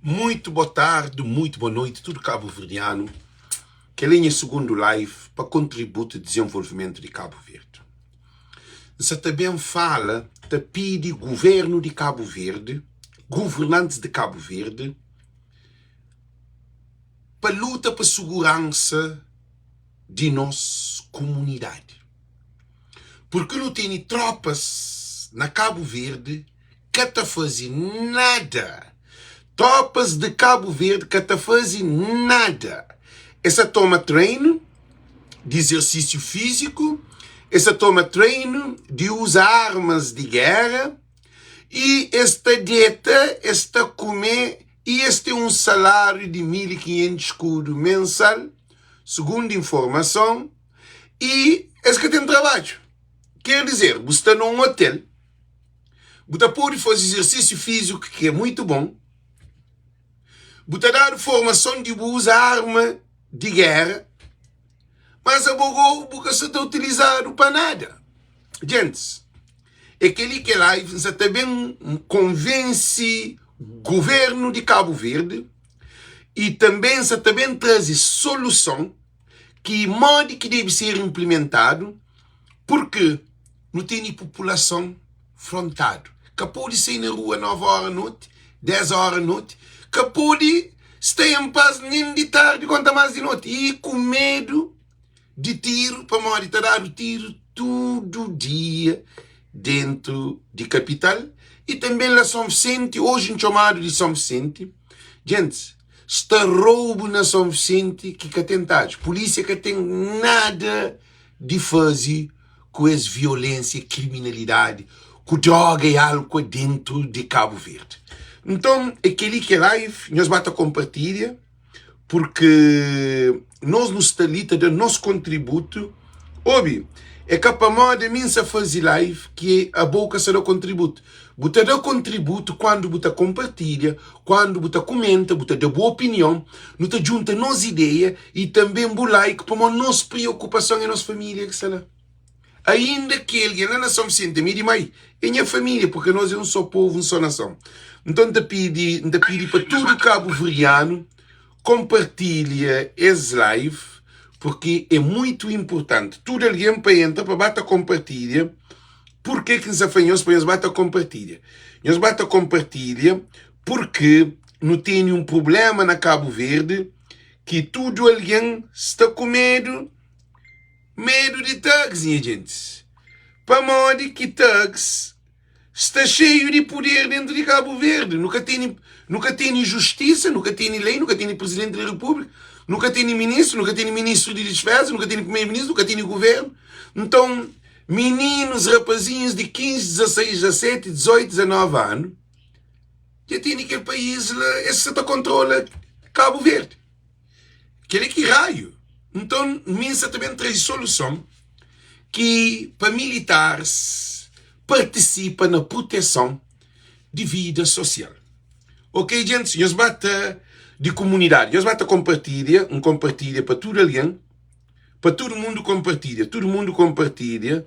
Muito boa tarde, muito boa noite, tudo cabo-verdiano. Kel é nha segundo live pa kontributu di dezenvolvimentu di Cabo Verde. N sa ta ben fala ta pidi governu di Cabo Verde, governantis di Cabo Verde, pa luta pa suguransa di nos kumunidadi. Purki nu tene tropas na Cabo Verde ka ta faze nada. Tropas de Cabo Verde ka ta faze nada. Es ta toma treinu di izersísiu fíziku, es ta toma treinu di uza armas di géra i es ta deta, es ta kume i es ten un saláriu di 1500 skudu mensal, sugundu informason, i es ka ten trabadju. Ker dizer, bu sta na un otel. Bu ta pode faze izersísiu fíziku ki é mutu bon. Bu ta dadu formason di bu uza arma di géra, mas abo go bu ka sta ta utilizadu pa nada. Gentis, é kel-li ki é live. N sa ta ben konvense govérnu di Kabu Verdi i tanbe N sa ta ben traze soluson ki modi ki debe ser inplimentadu purki Nu tene populason frontadu. Ka pode sai na rua 9 óra noti, 10 óra noti, ka pode sta en pas nen di tardi konta más di noti. I ku medu di tiru, pamodi ta dadu tiru tudu dia dentu di kapital i tanbe la Son Visenti, oji N txomadu di Son Visenti. Gentis, sta roubu na Son Visenti ki ka ten tadju. Pulísia ka ten nada di faze ku es violensia, kriminalidadi, ku droga i álkua dentu di Kabu Verdi. Nton, é kel-li ki é live, nhos ba ta konpartilha, purki nos nu sta li ta da nos kontributu. Obi, é ka pamodi ami N sa faze live ki abo ka sa da kontributu. Bu ta da kontributu kandu bu ta konpartilha, kandu bu ta kumenta, bu ta da bu opinion, nu ta djunta nos ideia i tanbe bu like, pamodi nos priokupason é nos família ki sta la. Ainda ki algen la na São Vicente, mi di mai, é nha família, porque nos é un só povu, un só nason. Nton, N ta pidi, N ta pidi pa tudu kabuverdianu konpartilha es live, porque é muitu inpurtanti. Tudu algen pa entra, pa ba ta konpartilha. Purke ki N sa fla nhos pa nhos ba ta konpartilha? Nhos ba ta konpartilha porque nu tene un prubléma na Kabu Verdi ki tudu algen sta ku medu. Medu di thugs nha gentis. Pamodi ki thugs sta xeiu di puder dentu di Kabu Verdi? Nu ka teni, nu ka teni justisa, nu ka teni lei, nu ka teni presidenti di repúblika, nu ka teni ministru, nu ka teni ministru di disfeza, nu ka teni primeru ministru, nu ka teni guvernu. Nton, mininus, rapazinhus di 15, 16, 17, 18, 19 anu dja teni kel país la, es sa ta kontrola Kabu Verdi. Kel-li ki raiu? Nton, mi N sa ta ben traze soluson ki pa militaris partisipa na proteson di vida sosial. Ok, gentis, nhos ba ta di kumunidadi, nhos ba ta konpartilha, N konpartilha pa tudu algen. Pa tudu mundu konpartilha, tudu mundu konpartilha,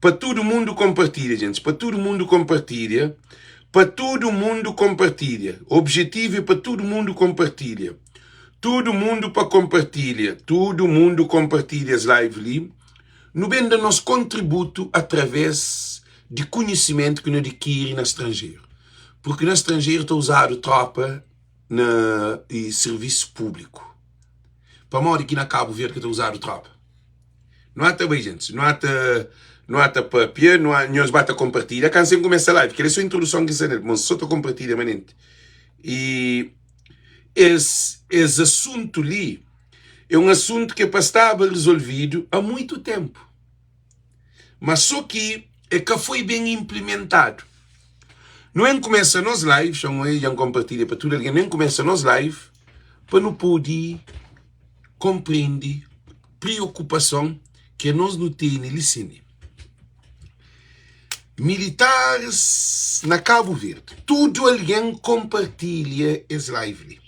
pa tudu mundu konpartilha, gentis, pa tudu mundu konpartilha, pa tudu mundu konpartilha. Objetivu é pa tudu mundu konpartilha, tudu mundu pa konpartilha, tudu mundu konpartilha es live li. Nu ben da nos kontributu através di konhisimentu ki nu adikiri na stranjeru, purki na stranjeru ta uzadu tropa na sirvisu públiku. Pamodi ki na Kabu Verdi ka ta uzadu tropa? Nu ata bai gentis, nu ata nu ata papia, nu a, nhos ba ta konpartilha. Kansa N kumesa live, kel é so introduson ki N sta nel, pamodi so ta konpartilha manenti. I es es asuntu li é un asuntu ki é pa staba rizolvidu a muitu tenpu. Ma so ki e ka foi ben inplimentadu. Nu en kumesa nos live, xa un dja N konpartilha pa tudu algen, nu en kumesa nos live pa nu pode konprende priokupason ke nos nu tene li sin. Militaris na Kabu Verdi, tudu algen konpartilha es live li.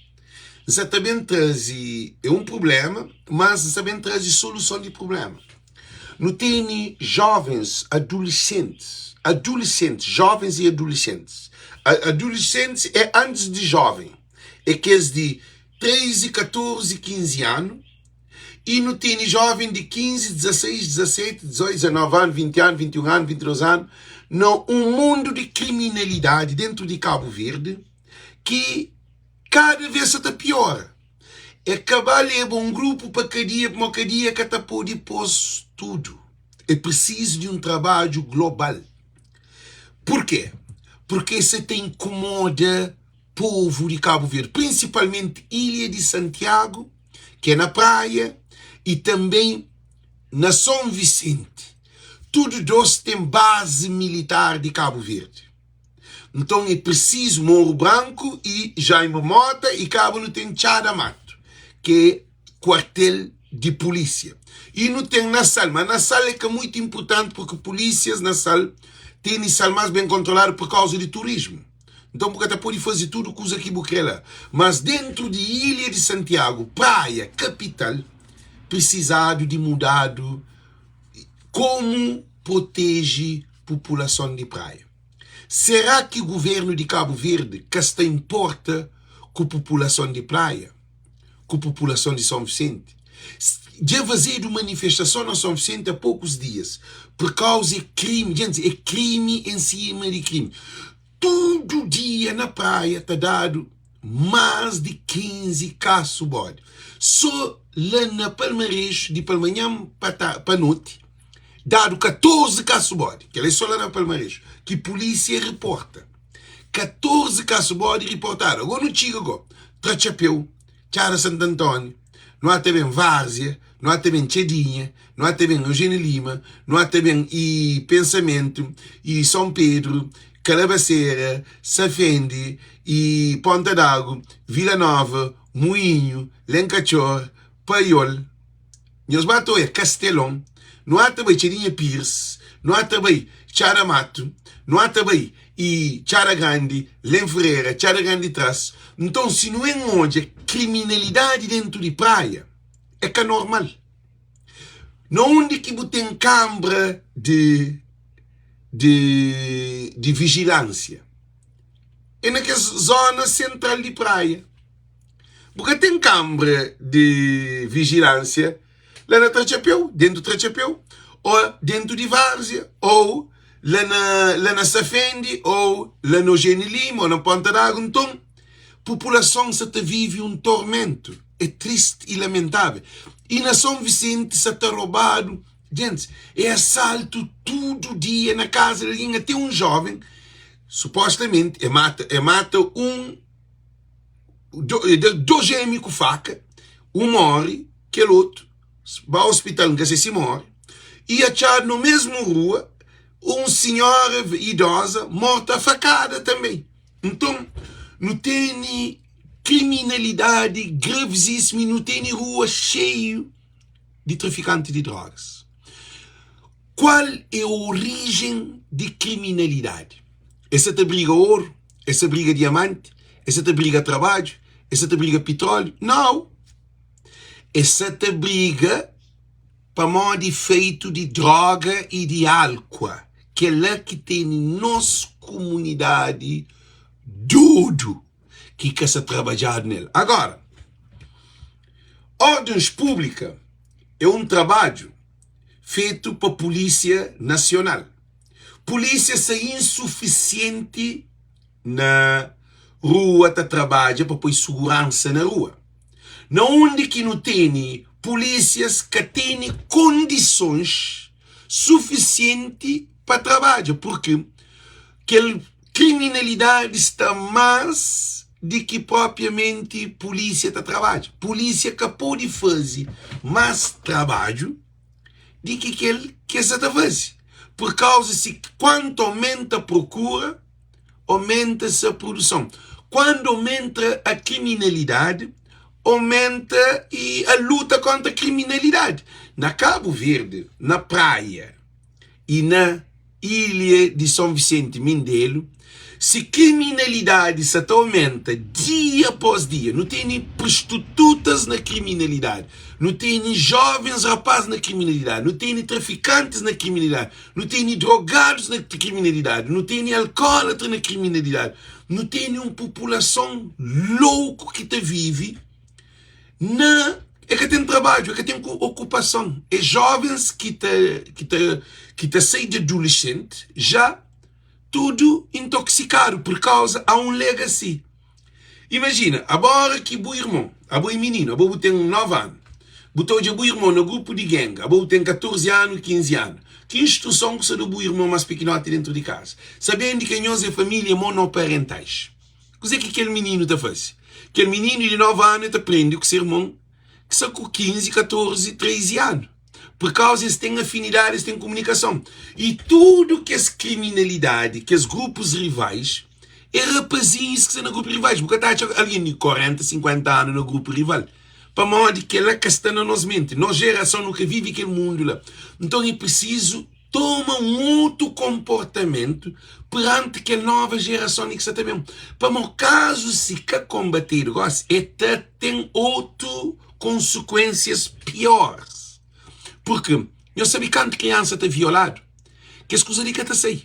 N sa ta ben traze, é un prubléma, mas N sa ben traze soluson di prubléma. Nu tene jovens, adulesentis, adulesentis, jovens i adulesentis. Adulesentis é antis di joven. é kes di 13, 14, 15 anu i nu tene jóven di 15, 16, 17, 18, 19 anu, 20 anu, 21 anu, 22 anu na un mundu di kriminalidadi dentu di Kabu Verdi ki kada vez sa ta piora. É ka ba leba un grupu pa kadia pamo kadia ka ta pode pos tudu. É prisizu di un trabadju global. Purkê? Purkê sa ta inkomoda povu di Kabu Verdi, prinsipalmenti ilha di Santiagu, ki é na Praia, i tanben na Son Visenti. Tudu dos ten bazi militar di Kabu Verdi. Nton é prisizu Morro Branco i Jaime Mota i kaba nu ten Txada Mato, ki é kuartel di pulísia. I nu ten na Sal, ma na Sal é ka muitu inpurtanti purki pulísias na Sal tene Sal más ben kontroladu pur kauza di turismu. Nton bu ka ta pode faze tudu kuza ki bu kre la. Mas dentru di ilha di Santiagu, Praia, kapital, prisizadu di mudadu komu proteje populason di Praia. Será ki guvernu di Kabu Verdi ka sta inporta ku populason di Praia, ku populason di Son Visenti? Dja fazedu manifestason na Son Visenti a pokus dias pur kauza e krimi, djenti, e krimi en sima di krimi. Tudu dia na Praia ta dadu más di 15 kasu bodi. So la na Palmarexu di palmanhan pa pa noti dadu 14 kasu bodi, kel-la é so la na Palmarexu ki pulísia riporta. 14 kasu bodi riportadu. Agora nu txiga go, tra txapéu, Txada Santu Antóniu, nu ata ben Várzia, nu ata ben Txadinha, nu ata ben Eugênio Lima, nu ata ben i Pensamentu, i São Pedro, Kalabasera, Safende, i Ponta d'Agu, Vila Nova, Muinhu, Lenkatxor, Paiol, Nhos ba ta oia Kastelon, nu ata bai Txadinha Pires, nu ata bai Txada Matu, nu ata bai i Txada Grandi, Len Ferrera, Txada Grandi Tras. Nton, si nu en odja kriminalidadi dentu di Praia, é ka normal. Na undi ki bu ten kanbra di di di vijilánsia? É na kes zona sentral di Praia. Bu ka ten kanbra di vijilánsia la na Tratxapéu, dentu Tratxapéu, ô dentu di Várzia, ô la na la na Safendi, ô la na Ojeni Lima, ô na Ponta d'Agu. Nton, populason sa ta vive un tormentu. É tristi i lamentável. I na Son Visenti sa ta robadu djentis. É asaltu tudu dia na kaza di algen. Até un jóven, supostamenti, e mata e mata un do jémiu ku faka, un móre, kel otu ba ospital, N ka se si móre, i atxadu na mésmu rua un sinhora idoza morta a fakada tanbê. Nton, nu tene kriminalidadi gravisísimu i nu tene rua xeiu di trafikanti di drogas. Kual é orijen di kriminalidadi? Es sa ta briga oru? Es sa briga diamanti? Es sa ta briga trabadju? Es sa ta briga pitróliu? Nau! Es sa ta briga pamodi ifeitu di droga i di álkua. Kel-la ki tene nos kumunidadi dodu ki ka sa trabadjadu nel. Agora, órdens públika é un trabadju fetu pa Pulísia Nasional. Pulísia sa insufisienti na rua ta trabadja pa poi suguransa na rua. Na undi ki nu tene pulísias ka tene kondisons sufisienti pa trabadja purki kel kriminalidadi sta más di ki propriamenti pulísia ta trabadja. Pulísia ka pode faze más trabadju di ki kel ki es sa ta faze pur kauza si kuantu aumenta prokura aumenta se produson kuandu aumenta a kriminalidadi aumenta i a luta kontra kriminalidadi na Kabu Verdi na Praia i na ilha di Son Visenti Mindelu si kriminalidadi sa ta aumenta dia após dia nu tene prostitutu. Prostitutas na kriminalidadi, nu tene jovens rapaz na kriminalidadi, nu tene trafikantis na kriminalidadi, nu tene drogadus na kriminalidadi, nu tene alkólatra na kriminalidadi, nu tene un populason louku ki ta vive na e ka ten trabadju, e ka ten okupason, é jovens ki ta ki ta ki ta sai di adolescente já tudu intoxikadu pur kauza a un legacy. Imajina, abora ki bu irmon, abo é mininu, abo bu ten 9 anu, bu ta odja bu irmon na grupu di genga, abo bu ten 14 anu, 15 anu, ki instruson ku sta da bu irmon más pikinoti dentu di kaza, sabendu ki anhos é família monoparentais? Kuzê ki kel mininu ta faze? Kel mininu di 9 anu el ta prende ku se irmon ki sta ku 15, 14, 13 anu. Pur kauza es ten afinidadi, es ten komunikason. I tudu kes kriminalidadi, kes grupus rivais, é rapazinhus ki sta na grupu rivais. Bu ka ta atxa algen di 40, 50 anu na grupu rival. Pamodi kel-la ka sta na nos menti. Nos jerason nu ka vive kel mundu la. Nton é prisizu toma un otu konportamentu peranti kel nova jerason li ki sta ta ben. Pamodi kazu si ka konbatedu gosi, e ta ten otu konsekuensias piores. Purki nhos sabe kantu kriansa ta violadu, kes kuza li ka ta sai.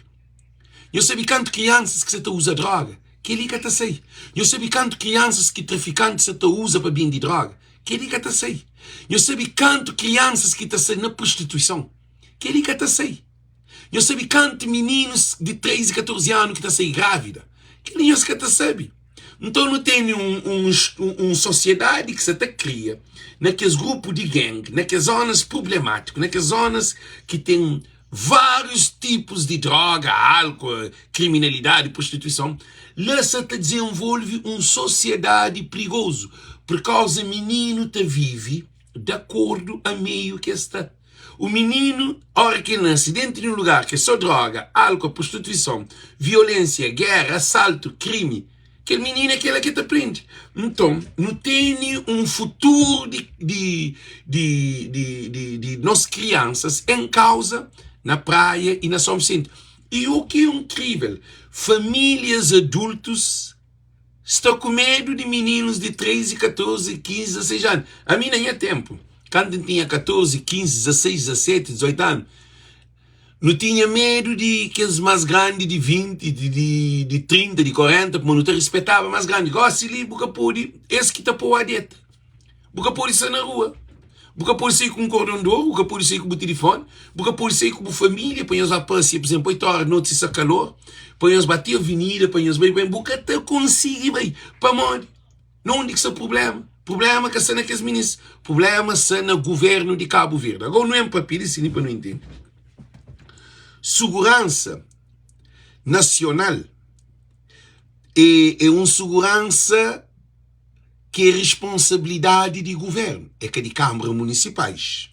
Nhos sabe kantu kriansas ki sa ta uza droga, kel-li ka ta sai. Nhos sabe kantu kriansas ki trafikantis sa ta uza pa bende droga, kel-li ka ta sai. Nhos sabe kantu kriansas ki ta sai na prostituison, kel-li ka ta sai. Nhos sabe kantu mininus di 13, 14 anu ki ta sai grávida, kel-li nhos ka ta sabe. Nton nu tene un, un, un sosiedadi ki sa ta kria na kes grupu di gang, na kes zonas prublemátiku, na kes zonas ki ten várius tipus di droga, álkuol, kriminalidadi, prostituison, la sa ta dizenvolve un sosiedadi prigozu, pur kauza mininu ta vive di akordu a meiu ki es sta. Un mininu, óra ki el nase déntu di un lugar ki é sô dróga, álkuol, prostituison, violénsia, géra, asaltu, krimi, kel mininu é kel-la ki el ta prende. Nton, nu tene un futuru di, di, di, di, di, di nos kriansas en kauza na Praia i na São Vicente. I u ki é inkrível, famílias adultus Sta ku medu di mininus di 13, 14, 15, 16 anu. Ami na nha ténpu, kantu N tinha 14, 15, 16, 17, 18 anu, nu tinha medu di kes más grandi di 20, di 30, di 40, pamodi nu ta rispetaba más grandi. Gósi li bu ka pode, es ki ta pô-u a deta. Bu ka pode sai na rua, bu ka pode sai ku un kordon di oru, bu ka pode sai ku bu tilifoni, bu ka pode sai ku bu família pa nhos ba pasia, pur izénplu, 8 óra di noti si sta kalor, pa nhos ba ti avenida, pa nhos bai ben, bu ka ta konsigi bai. Pamodi? Na undi ki sta prubléma? Prubléma ka sta na kes minis, prubléma sta na govérnu di Kabu Verdi. Agora nu ben papia di si li pa nu intende. Suguransa nasional é un suguransa. ki é risponsabilidadi di guvernu, é ka di kanbra munisipais,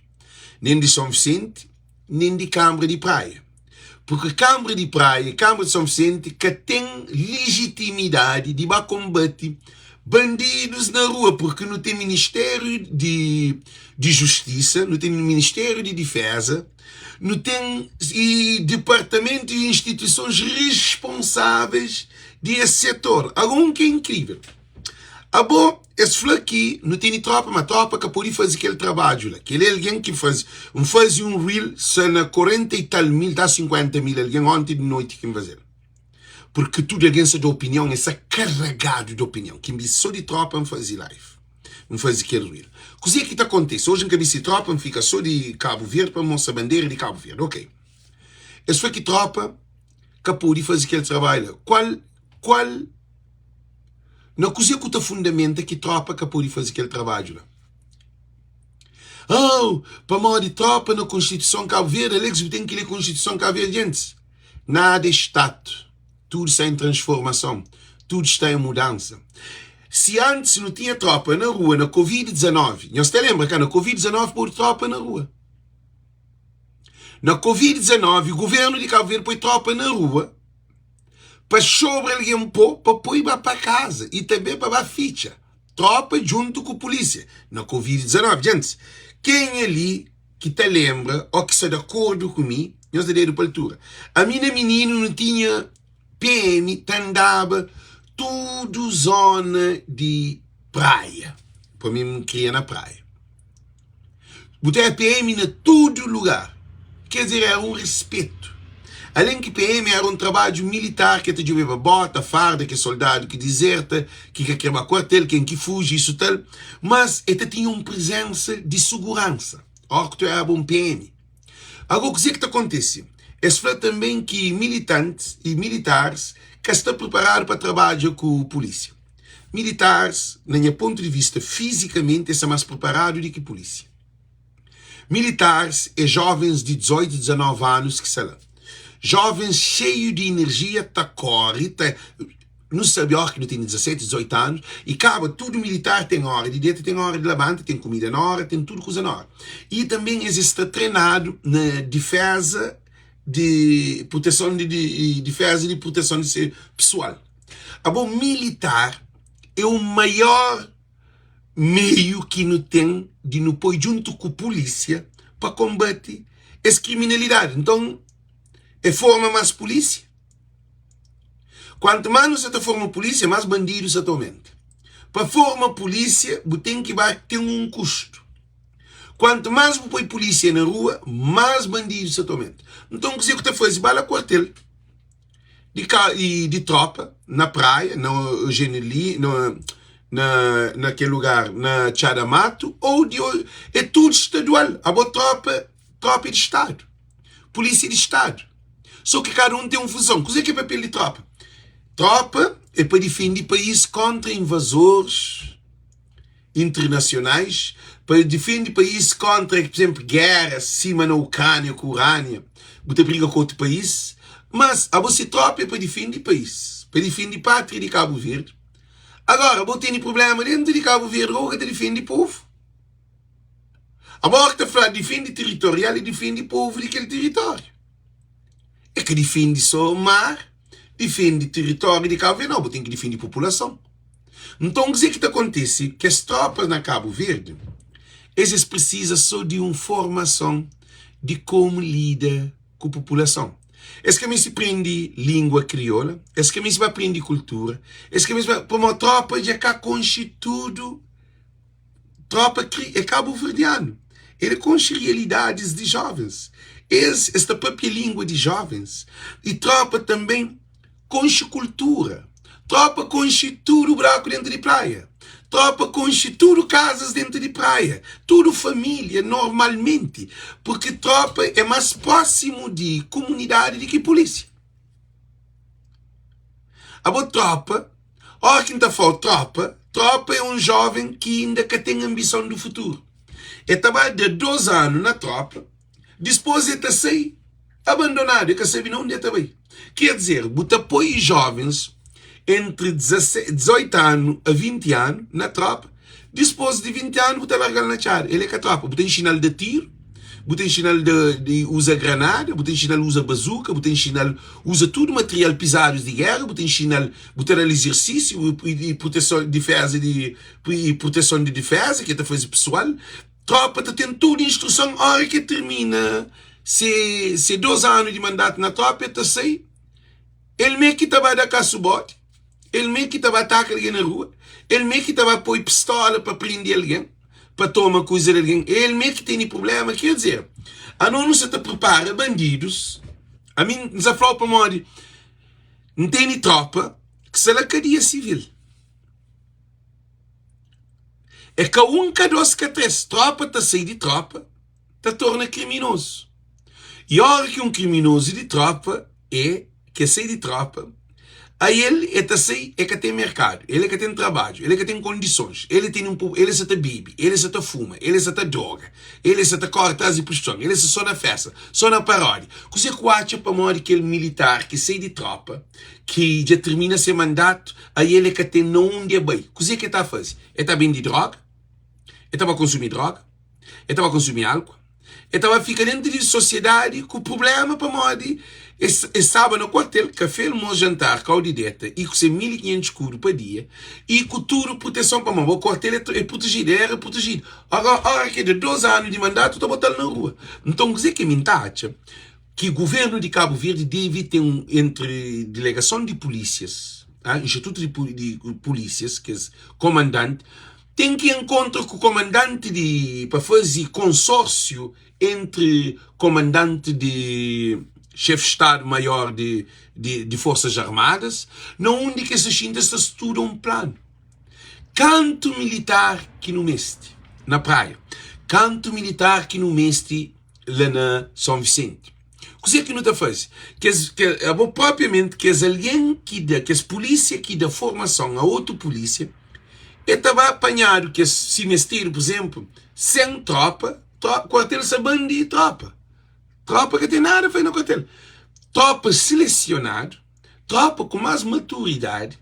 nen di Son Visenti, nen di kanbra di Praia. Purki kanbra di Praia i kanbra di Son Visenti ka ten lijitimidadi di ba konbati bandidus na rua, purki nu ten Ministériu di di Justisa, nu ten Ministériu di Difeza, nu ten i dipartamentu i instituisons risponsáveis di es setor. Agora un ki é inkrível. Abo, es fla ki nu tene tropa, ma tropa ka pode faze kel trabadju la. Kel algen ki faze, N faze un reel sa na 40 i tal mil, ta 50 mil algen onti di noiti ki N faze-l. Purki tudu algen sa da opinion, es sa karagadu di opinion. Ki N bisti so di tropa N faze live, N faze kel reel. Kuze ki ta kontise? Oji N ka bisti tropa, N fika so di Kabu Verdi pa N mostra bandera di Kabu Verdi. Ok. Es fla ki tropa ka pode faze kel trabadju la. Kual, kual. Na kuzê ku ta fundamenta ki trópa ka pode faze kel trabadju la? Oh, pamodi trópa na Konstituison Kabu Verdi, Alex, bu ten ki lé Konstituison Kabu Verdi antis. Nada é statu, tudu sta en transformason, tudu sta en mudansa. Si antis nu tinha trópa na rua na Covid 19, nhos ta lenbra ka na Covid 19 podu trópa na rua. Na Covid 19, guvernu di Kabu Verdi poi trópa na rua. pa sobra algen po pa poi ba pa kaza i tanbe pa ba fitxa tropa djuntu ku pulisia na covid 19 djentis kenha li ki ta lenbra o ki sta di akordu ku mi nhos da dedu pa altura ami na mininu nu tinha PM ta andaba tudu zona di praia. Pa mi N kria na Praia. Bu ta odja PM na tudu lugar. Ker dizer, era un respetu. Alen ki PM era un trabadju militar ki el ta djobeba bota, farda, kes soldadu ki dizerta, ki ka kre ba kuartel, ken ki fuji, isu tal. Mas el ta tinha un prizensa di suguransa óra ki tu eraba un PM. Ago kuzê ki ta kontise? Es fla tanben ki militantis i militaris ka sta priparadu pa trabadja ku pulísia. Militaris, na nha pontu di vista, fizikamenti es sta más priparadu di ki pulísia. Militaris é jovens di 18, 19 anus ki sta la. Jovens xeiu di inerjia ta kóre, ta. Nu sabe óra ki nu tene 17, 18 anus i kaba tudu militar ten óra di deta, ten óra di labanta, ten kumida na óra, ten tudu kuza na óra. I tanben es es sta trenadu na diféza di proteson di diféza di proteson di se pesoal. Abo militar é o maior meiu ki nu ten di nu poi djuntu ku pulísia pa konbate es kriminalidadi. Nton, é forma más pulísia. Kuantu más nu sa ta forma pulísia, más bandidu sa ta omenta. Pa forma pulísia, bu ten ki ba ten un kustu. Kuantu más bu poi pulísia na rua, más bandidu sa ta omenta. Nton, kuzê ku ta faze? Ba la kuartel. di ka i di tropa na praia na Eugênio Li na na na kel lugar na Txada Matu ou di é tudu estadual abo tropa tropa é di stadu polísia é di stadu so ki kada un ten un funson kuzê ki é papel di tropa tropa é pa difende país kontra invasores internasionais pa difende país kontra, por exemplo, géra sima na Ukrânia ku Urânia, bu ta briga ku otu país, mas abo si trópa é pa difende país, pa difende pátria di Kabu Verdi. Agora, bo tene prubléma dentu di Kabu Verdi, bo ka ta difende povu. Abo óki ta fla difende tiritorial é difende povu di kel tiritóriu. É ka difende sô mar, difende tiritóriu di Kabu Verdi, nau, bu ten ki difende populason. Nton, kuzê ki ta kontise? Kes trópas na Kabu Verdi, es es prisiza sô di un formason di komu lida ku populason. Es ka meste prende língua kriola, es ka meste ba prende kultura, es ka meste ba, pamodi trópa dja ka konxe tudu. Trópa kri é kabuverdianu, el konxe rialidadis di jóvens, es es ta papia língua di jóvens i trópa tanben konxe kultura. Trópa konxe tudu braku dentu di praia, trópa konxe tudu kazas dentu di praia, tudu família normalmenti, purki trópa é más prósimu di kumunidadi di ki pulísia. Abo trópa. Óra ki N ta fla-u trópa, trópa é un jóven ki inda ka ten anbison di futuru. El ta ba da dos anu na trópa, dipôs el ta sai abandonadu, el ka sabe na undi el ta bai. Ker dizer, bu ta poi jóvens entri 18 anu a 20 anu na trópa, dipôs di 20 anu bu ta larga-l na txada. El é ka trópa, bu ta inxina-l da tiru, bu ta inxina-l di uza granada, bu ta inxina-l uza bazuka, bu ta inxina-l uza tudu material pizadus di géra, bu ta inxina-l, bu ta da-l izersísiu i proteson, diféza di, i proteson di diféza ki el ta faze pesoal. Trópa ta ten tudu instruson óra ki el tirmina se se dos anu di mandatu na trópa, el ta sai, el mê ki ta ba da kasu bodi, el mê ki ta ba ataka algen na rua, el mê ki ta ba poi pistola pa prende algen. pa toma kuza di algen, é el mê ki tene prubléma. Ker dizer, anos nu sa ta pripara bandidus. Ami N sa fla-u pamodi N tene trópa ki sta la kadia sivil. É ka un, ka dos, ka tres. Trópa ta sai di trópa, ta torna kriminozu. I óra ki un kriminozu di trópa é ke sai di trópa, ael e ta sai, e ka ten merkadu, el e ka ten trabadju, el e ka ten kondisons, el e tene un el e sa ta bebe, el e sa ta fuma, el e sa ta droga, el e sa ta kore tras di prostituson, el e sa so na festa, so na paródia. Kuzê ku atxa pamodi kel militar ki sai di trópa, ki dja tirmina se mandatu, ael e ka ten na undi e bai? Kuzê ki e ta faze? E ta bende droga? E ta ba konsumi droga? E ta ba konsumi álkua? E ta ba fika dentu di sosiedadi ku prubléma pamodi es e staba na kuartel, kafé, almos, jantar, kau di deta i ku se 1500 skudu pa dia i ku tudu proteson pamodi bo kuartel é protejidu, el éra protejidu. Agora, óra ki da dos anu di mandatu ta bota-l na rua. Nton, kuzê ki mi N ta atxa ki guvernu di Kabu Verdi debe ten entri dilegason di pulísias, institutu di pulísias, kes komandanti. Ten ki enkontra ku komandanti di pa faze konsórsiu entri komandanti di Xef Stadu Maior di di Forsas Armadas, na undi ki es ta xinta es ta studa un planu. Kantu militar ki nu meste na Praia? Kantu militar ki nu meste la na Son Visenti? Kuzê ki nu ta faze? Kes, ke, abo propriamenti, kes algen ki da, kes pulísia ki da formason a otu pulísia, e ta ba panhadu kes, si mestedu, pur izénplu, 100 trópa, tro, kuartel sa ban di trópa. Trópa ka ten nada faze na kuartel. Trópa selesionadu, trópa ku más maturidadi,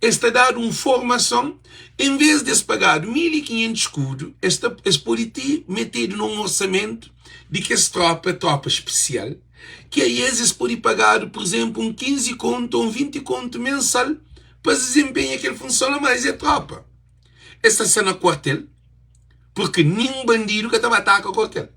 es ta dadu un formason, en vês di es pagadu 1500 skudu, es ta es pode ti metedu na un orsamentu di kes trópa, trópa spesial, ki a es es pode pagadu, pur izénplu, un 15 kontu ô un 20 kontu mensal pa es dizenpenha kel funson la, má es é trópa. Es ta sta na kuartel, purki nin bandidu ka ta ba ataka kuartel.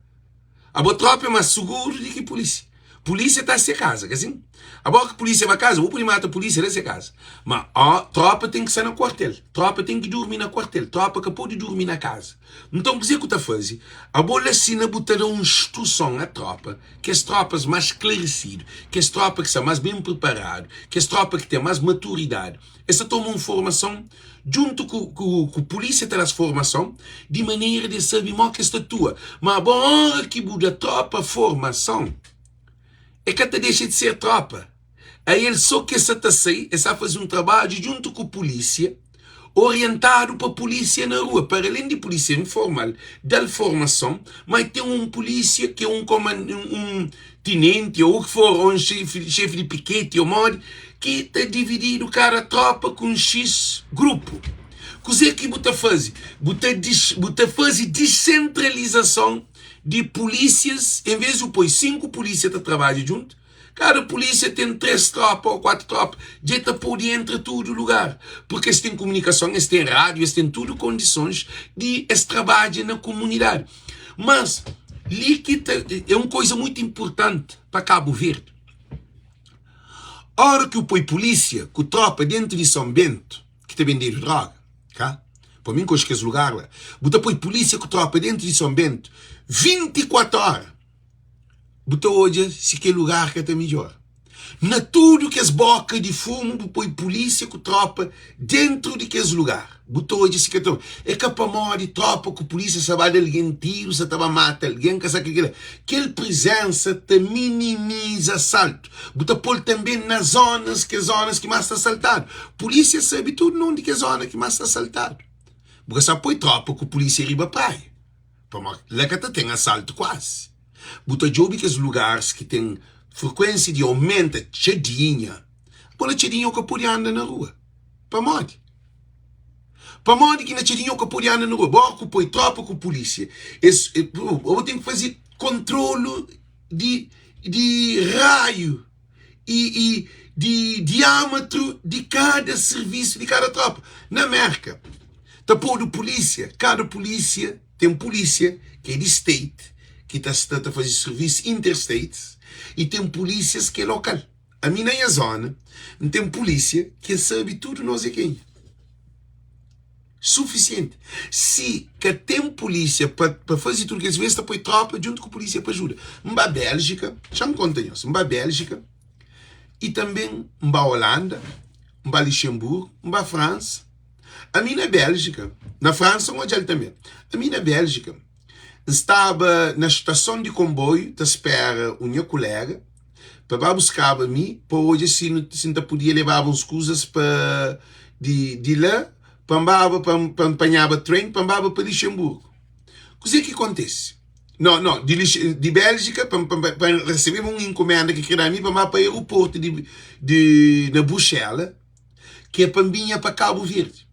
Abo tropa é mas suguru di ki pulísia. Pulísia ta se kaza, ka sin? Abo ki pulísia ba kaza, bu pudi mata pulísia la se kaza. Ma ó, tropa ten ki sta na kuartel, tropa ten ki durmi na kuartel, tropa ka pudi durmi na kaza. Nton kuzê ku ta faze? Abo la sina bu ta da un nstruson a tropa, kes tropas mas sklarisidu, kes tropa ki sta mas ben priparadu, kes tropa ki ten mas maturidadi. Es ta toma un formason djuntu ku, ku, ku pulísia ta da-s formason di manera di es sabe mó ki es ta atua. Má bo óra ki bu da trópa formason, e ka ta dexa di ser trópa. Ael sô ki es sa ta sai, es sa faze un trabadju djuntu ku pulísia, orientadu pa pulísia na rua. Para alén di pulísia informal da-l formason, má ten un pulísia ki é un koman, un tinenti ô u ki for, ô un xefi, xefi di piketi ô modi, ki ta divididu kada tropa ku un xis grupu. Kuzê ki bu ta faze? Bu ta bu ta faze disentralizason di pulísias, en vez di bu poi 5 pulísia ta trabadja djuntu, kada pulísia ten 3 tropa ô 4 tropa, dja ta pode entra tudu lugar, purki es ten kumunikason, es ten rádiu, es ten tudu kondisons di es trabadja na kumunidadi. Mas li ki ta é un koza mutu inpurtanti pa Kabu Verdi. Ora ki bu poi pulísia ku trópa déntu di Son Bentu, ki ta bendedu dróga, ka? Pa mi N konxe kes lugar la. Bu ta poi pulísia ku trópa déntu di Son Bentu 24 óra, bu ta odja si kel lugar ka ta midjora. Na tudu kes bóka di fumu bu poi pulísia ku trópa déntu di kes lugar, bu ta odja si ka ta. É ka pamodi trópa ku pulísia sa ba da algen tiru, sa ta ba mata algen, ka sa ke kila. Kel prezénsa ta minimiza asaltu. Bu ta pô-l tanbê na zónas, kes zónas ki más ta asaltadu. Pulísia sabe tudu na undi kes zóna ki más ta asaltadu. Bu ka sa poi trópa ku pulísia riba praia, pamodi la ka ta ten asaltu kuazi. Bu ta djobe kes lugaris ki ten frekuénsia di aumenta txadinha. Bo na txadinha bu ka pode anda na rua. Pamodi? Pamodi ki na txadinha bu ka pode anda na rua? Bo ku poi tropa ku pulísia, es, bo ten ki faze kontrolu di, di raiu i, i di diâmetru di kada sirvisu di kada tropa. Na Mérka, ta podu pulísia, kada pulísia Ten pulísia ki é di state ki ta sta ta faze sirvisu interstates i ten pulísias ki é lokal. Ami na nha zona N ten pulísia ki el sabe tudu nos é kenha. Sufisienti. Si ka ten pulísia pa pa faze tudu kel sirvisu es ta poi tropa djuntu ku pulísia pa ajuda. N ba Béljika, xa N konta nhos, N ba Béljika i tanbe N ba Olanda, N ba Lixenburgu, N ba Fransa. Ami na Béljika, na Fransa N odja-l tanbê. Ami na Béljika, N staba na stason di konboiu ta spera un nha koléga pa ba buskaba mi pa odja si nu si N ta podia lebaba uns kuzas pa di di la pa N baba pa N pa N panhaba tren pa N baba pa Lixenburgu. Kuzê ki kontise? No, no, di Lix di Béljika pa N pa N pa N resebeba un inkumenda ki krê da mi pa N ba pa aeroportu di di na Bruxela. ki é pa N binha pa Kabu Verdi.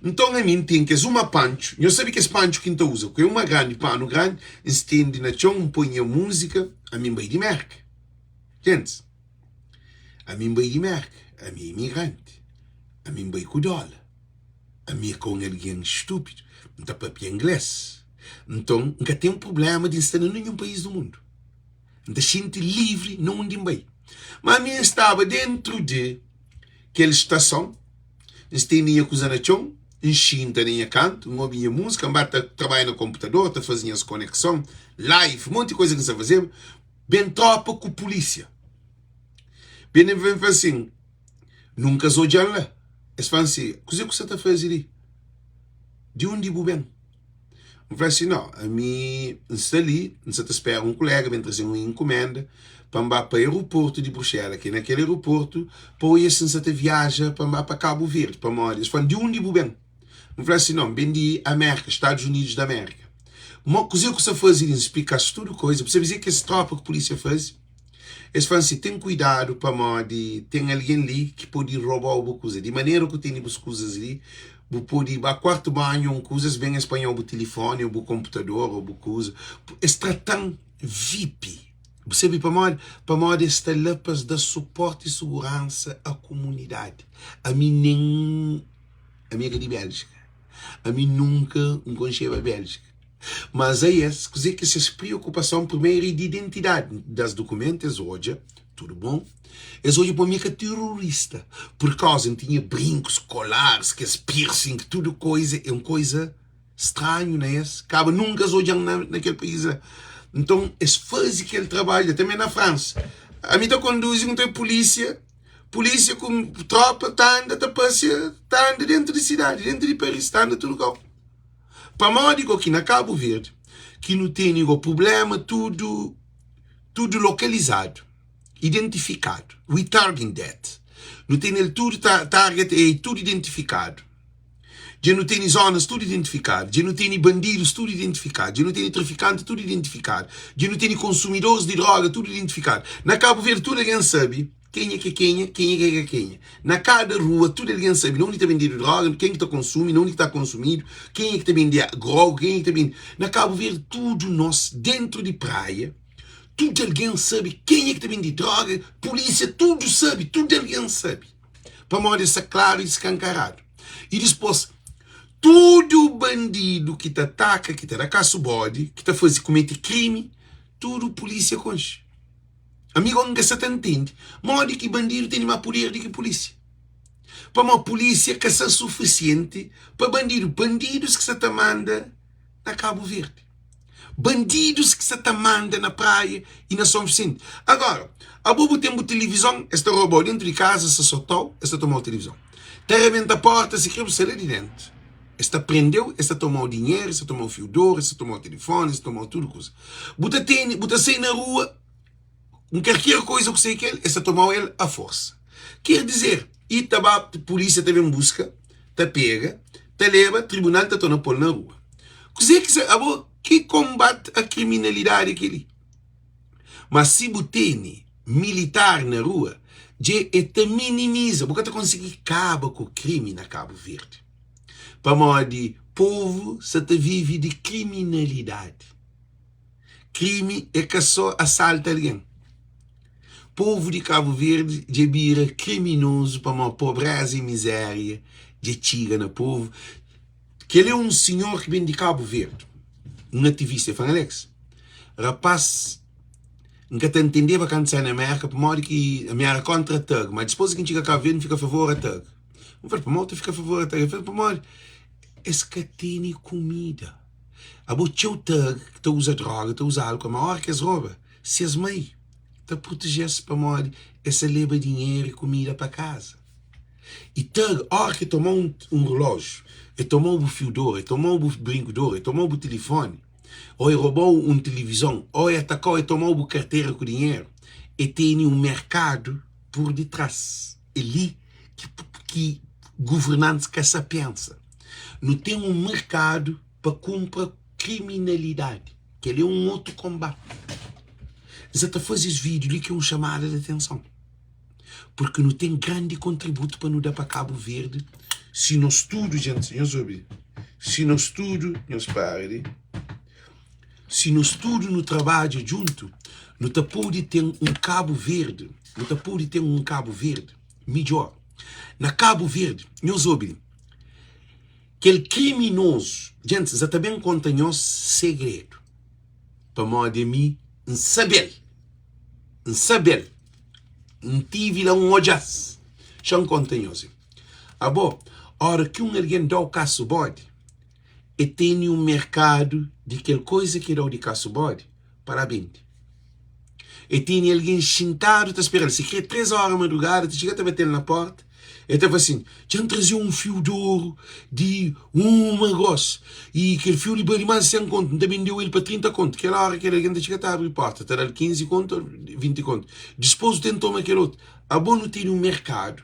Nton ami N ten kes uma pantxu, nhos sabe kes pantxu ki N ta uza, ku é uma grandi, panu grandi, N stende na txon, N poi nha múzika, ami N bai di Mérka. Gentis, ami N bai di Mérka, ami é imigranti, ami N bai ku dóla, ami é ka un algen stúpidu, N ta papia inglês, nton N ka ten prubléma di N sta na ninhun país du mundu. N ta xinti livri na undi N bai. Má ami N staba déntu di. Kel stason, N stende nha kuza na txon, N xinta na nha kantu, N obi nha múzika, N ba ta trabadja na konputador, ta faze nhas konekson, live, monti kuza ki N sa fazeba. Ben trópa ku pulísia. Ben ben fla sin, Nunka es odja-m la. Es fla-m si, Kuzê ku sa ta faze li? Di undi bu ben? N fla si, No, ami N sta li, N sa ta spera un kuléga ben traze-m un inkumenda pa N ba pa aeroportu di Bruxela, ki é na kel aeroportu, pa oia si N sa ta viaja pa N ba pa Kabu Verdi. Pamodi es fla-m, Di undi bu ben? N fla si, No, N ben di Amérika, Stadus Unidus di Amérika. Mo, kuzê ku sa faze li? N splika-s tudu koza. Bu sabe kuzê ki es trópa ku pulísia faze? Es fla-m si, Ten kuidadu pamodi ten algen li ki pode roba-u bu kuza. Di manera ku tene bus kuzas li, bu pode ba kuartu banhu un kuza, es ben es panha-u bu tilifoni ô bu konputador ô bu kuza. Es trata-m vip. Bu sabe pamodi? Pamodi es sta la pa es da suporti i suguransa a kumunidadi. Ami nen ami é ka di Béljika. Ami nunka N konxeba Béljika. Mas a es, kuzê ki ses priokupason primeru é di identidadi. Das dukumentu es odja, tudu bon. Es odja pa mi é ka terorista, pur kauza N tinha brinkus, kolaris, kes piercing, tudu koiza. É un koiza stranhu na es. Kaba nunka es odja-m na, na kel país la. Nton, es faze kel trabadju la. Tanbe na Fransa, ami ta konduzi, N ta pulísia, pulísia ku tropa ta anda ta pasia, ta anda dentu di sidadi, dentu di Paris, ta anda tudu kau. Pamodi go ki na Kabu Verdi ki nu tene go prublema tudu tudu lokalizadu, identifikadu, we target that, nu tene el tudu ta target e tudu identifikadu, dja nu tene zonas tudu identifikadu, dja nu tene bandidus tudu identifikadu, dja nu tene trafikanti tudu identifikadu, dja nu tene konsumidoris di droga tudu identifikadu. Na Kabu Verdi tudu algen sabe. Kenha ki é kenha, kenha ki é ka kenha. Na kada rua, tudu algen sabe na undi ta bendedu droga, ken ki ta konsumi, na undi ki ta konsumidu, kenha ki ta bende grogu, kenha ki ta bende. Na Kabu Verdi, tudu nos, dentru di praia, tudu algen sabe kenha ki ta bende droga, pulísia, tudu sabe, tudu algen sabe. Pamodi es sta klaru i skankaradu. I dispôs, tudu bandidu ki ta ataka, ki ta da kasu bodi, ki ta faze, kumete krimi, tudu pulísia konxe. Ami gosi N ka sa ta ntende modi ki bandidu tene ma puder di ki pulisia. Pamodi pulisia ka sa sufisienti pa bandidu. Bandidus ki sa ta manda na Kabu Verdi. Bandidus ki sa ta manda na Praia i na Son Visenti. Agora, abo bu ten bu tilivizon, es ta roba-u dentu di kaza, es ta sota-u, es ta toma-u tilivizon. Ta rebenta porta si kre bu sai la di dentu. Es ta prende-u, es ta toma-u dinheru, es ta toma-u fiu d'oru, es ta toma-u tilifoni, es ta toma-u tudu kuza. Bu ta tene, bu ta sai na rua, un kalker koiza ku sai kel, es ta tomau el a forsa. Ker dizer, i ta ba, pulisia ta ben buska, ta pega, ta leba, tribunal ta torna pol na rua. Kuze ki sa, abo, ki konbate a kriminalidadi é keli? Ma si bu tene militar na rua, dje e ta minimiza, bu ka ta konsigi kaba ku krimi na Kabu Verdi. Pamodi povu sa ta vive di kriminalidadi. Krimi é ka só asalta algen. Povu di Kabu Verdi dja bira kriminozu pamodi pobreza i mizéria dja txiga na povu. Kel é un sinhor ki ben di Kabu Verdi, un ativista. El fla-m, Alex, rapás, N ka ta ntendeba kantu sai na Mérka pamodi ki ami éra kóntra thug, má dipôs ki N txiga Kabu Verdi N fika favor a thug. N fla-l, pamodi bu ta fika favor a thug? El fla-m, pamodi es ka tene kumida. Abo txeu thug ki ta uza droga, ta uza álkol, ma óra ki es roba, ses mai ta proteje-s pamodi es ta leba dinheru i kumida pa kaza. I thug, óra ki el toma un relójiu, el toma-u bu fiu d'oru, el toma-u bu brinku d'oru, el toma-u bu tilifoni, ô el roba-u un tilivizon, ô el ataka-u, el toma-u bu kartera ku dinheru, el tene un merkadu pur ditras. É li ki, ki governantis ka sa pensa. Nu ten un merkadu pa kunpra kriminalidadi. Kel-li é un otu konbati. N sa ta faze es vídiu li ki é un xamada di atenson. Purki nu ten grandi kontributu pa nu da pa Kabu Verdi si nos tudu, djenti, nhos obi, si nos tudu, nhos para li, si nos tudu nu trabadja djuntu, nu ta pode ten un Kabu Verdi, nu ta pode ten un Kabu Verdi midjór. Na Kabu Verdi, nhos obi li, kel kriminozu, djentis, N sa ta ben konta nhos segredu, pamodi ami N sabe-l, N sabe-l, N tivi la, N odja-s. Xa N konta nhos li. Abo, Óra ki un algen da-u kasu bodi, e tene un merkadu di kel koiza ki e da-u di kasu bodi pa la bende. E tene algen xintadu ta spera-l. Si kre 3 óra madrugada, ta txiga ta bate-l na pórta, e ta fla sin, Dja N traze-u un fiu di oru di uma gros i kel fiu li bali más di 100 kontu, N ta bende-u el pa 30 kontu. Kel óra kel algen ta txiga ta abri pórta, ta da-l 15 kontu ô 20 kontu. Dispôs bu ten toma kel otu. Abo nu tene un merkadu.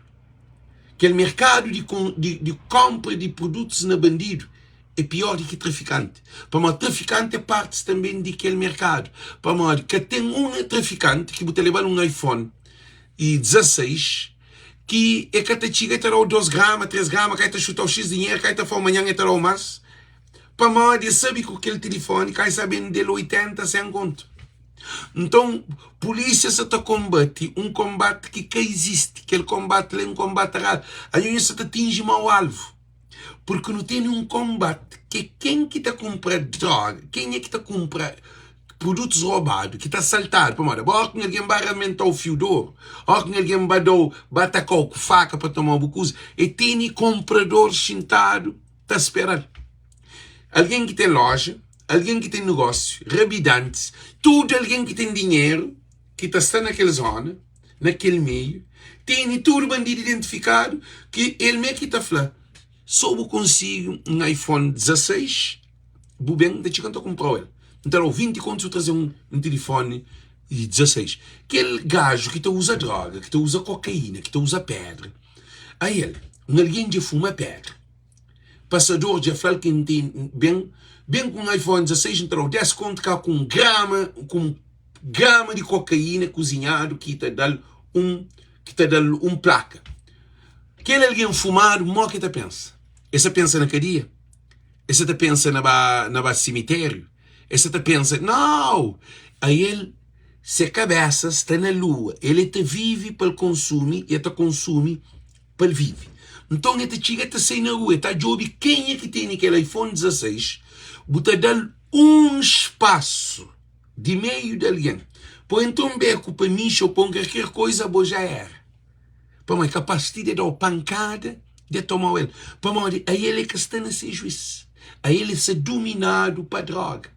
Kel merkadu di di di konpra di produtus na bandidu é pior di ki trafikanti. Pamodi trafikanti é partis tanben di kel merkadu. Pamodi ka ten un trafikanti ki bu ta leba-l un iPhone i 16 ki e ka ta txiga e ta da-u 2 grama, 3 grama, ka e ta xuta-u xis dinheru, ka e ta fla-u manhan e ta da-u más. Pamodi e sabe ku kel tilifoni ka e sa bende-l 80, 100 kontu. Nton, pulísia sa ta konbate un konbati ki ka izisti. Kel konbati la é un konbati radu. Anho nhos sa ta atinji mau alvu. Purki nu tene un konbati ki é ken ki ta kunpra droga, kenha ki ta kunpra produtus robadu, ki ta asaltadu. Pamodi abo, óras ki un algen ba ramenta-u fiu di oru, óras ki un algen ba da-u, ba ataka-u ku faka pa toma-u bu kuza, e tene konprador xintadu ta spera-l. Algen ki ten loja, algen ki ten nogósiu, rabidantis, tudu algen ki ten dinheru ki ta sta na kel zona, na kel meiu, tene tudu bandidu identifikadu ki el mê ki ta fla, So bu konsigi un iPhone 16, bu ben, N ta txiga N ta kunpra-u el. N ta da-u 20 kontu si bu traze un tilifoni 16. Kel gaju ki ta uza droga, ki ta uza kokaína, ki ta uza pedra, ael, un algen dja fuma pedra. Pasador dja fla-l ki N ten ben Ben ku un iPhone 16 N ta da-u 10 kontu ka ku un grama ku un grama di kokaína kuzinhadu ki ta da-l un ki ta da-l un plaka Kel algen fumadu mo ki ta pensa? E sa pensa na kadia? E sa ta pensa na ba na ba simitériu? E sa ta pensa nau! Ael se kabesa sta na lua el e ta vive pa el konsumi e ta konsumi pa el vive. Nton, el ta txiga, el ta sai na rua, el ta djobe kenha ki tene kel iPhone 16, bu ta da-l un spasu di meiu di algen pa entra un beku pa mixa ô pa un kalker koiza, abo já era. Pamodi é kapas ti di da-u pankada, di toma-u el. Pamodi ael é ka sta na se juís, ael é sta duminadu pa droga.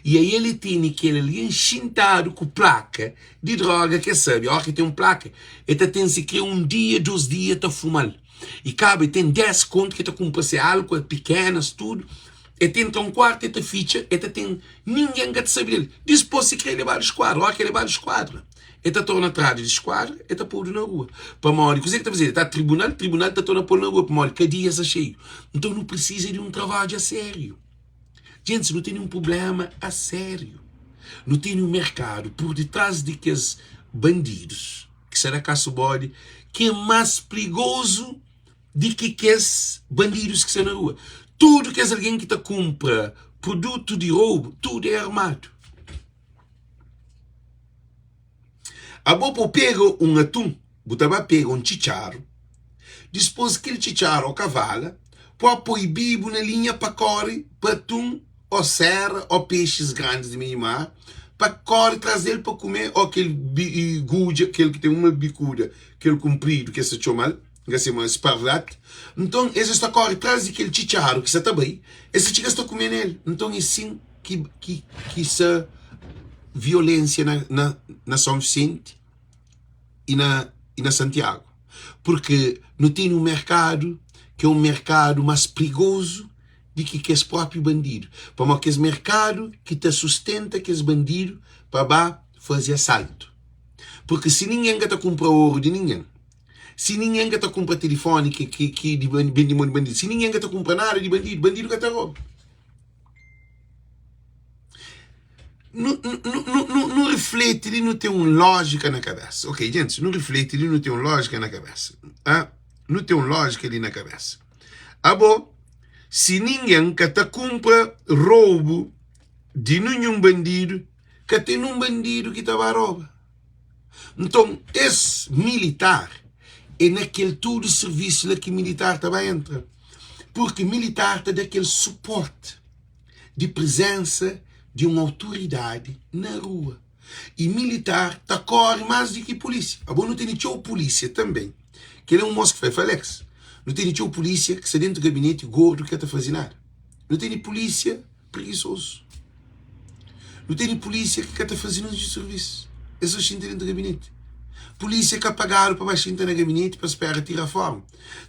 I ael é tene kel algen xintadu ku plaka di droga ke sabe óra ki ten un plaka e ta ten si kre un dia dos dia ta fuma-l i kaba e ten 10 kontu ki ta kunpra se álkua pikenas tudu e ta entra un kuartu e ta fitxa e ta ten ningen ka ta sabe del dispos si kre lebadu skuadra óra ki lebadu skuadra e ta torna tradu di skuadra e ta podu na rua pamodi kuze ki ta fazedu e ta tribunal tribunal ta torna pol na rua pamodi kadia sta xeiu nton nu prisiza di un trabadju a sériu. Gentis, nu tene un prubléma a sériu. Nu tene un merkadu pur ditrás di kes bandidus ki sta na kasu bodi ki é más prigozu di ki kes bandidus ki sta na rua. Tudu kes algen ki ta kunpra produtu di roubu, tudu é armadu. Abo pa bu pega un atun, bu ta ba pega un txitxaru, dispôs kel txitxaru ô kavala pua poi bibu na linha pa kóre pa atun ô sera ô pexis grandis di meiu mar pa kóre tras del pa kume ô kel gudja kel ki ten uma bikuda kel kunpridu ki es ta txoma-l N ka se ma sparlat. Nton, es es ta kóre tras di kel txitxaru ki sa ta bai, es ta txiga es ta kume na el. Nton, é sin ki, ki, ki sa violénsia na, na, na Son Visenti i na, i na Santiagu. Purki nu tene un merkadu ki é un merkadu más prigozu di ki kes própi bandidu. Pamodi kes merkadu ki ta sustenta kes bandidu pa ba faze asaltu. Purki si ningen ka ta kunpra oru di ningen, Si ningen ka ta kunpra tilifoni ki ki ki di ben di mon di bandidu, si ningen ka ta kunpra nada di bandidu, bandidu ka ta roba. Nu nu nu nu nu rifleti li nu ten un lójika na kabésa. Ok, gentis, nu rifleti li nu ten un lójika na kabésa. Ah, nu ten un lójika li na kabésa. Abo, si ningen ka ta kunpra roubu di ninhun bandidu, ka ten nun bandidu ki ta ba roba. Nton, es militar é na kel tudu sirvisu la ki militar ta ba entra. Purki militar ta da kel suporti di prizensa di un autoridadi na rua. I militar ta kóre más di ki pulísia. Abo nu tene txeu pulísia tanbe. Kel é un mos ki fla, el fla, Alex, Nu tene txeu pulísia ki sta dentu gabineti gordu ki ka ta faze nada. Nu tene pulísia preguisozu. Nu tene pulísia ki ka ta faze ninhun sirvisu, es so xinta dentu gabineti. Pulísia ka pagadu pa ba xinta na gabineti pa spera tira fórma.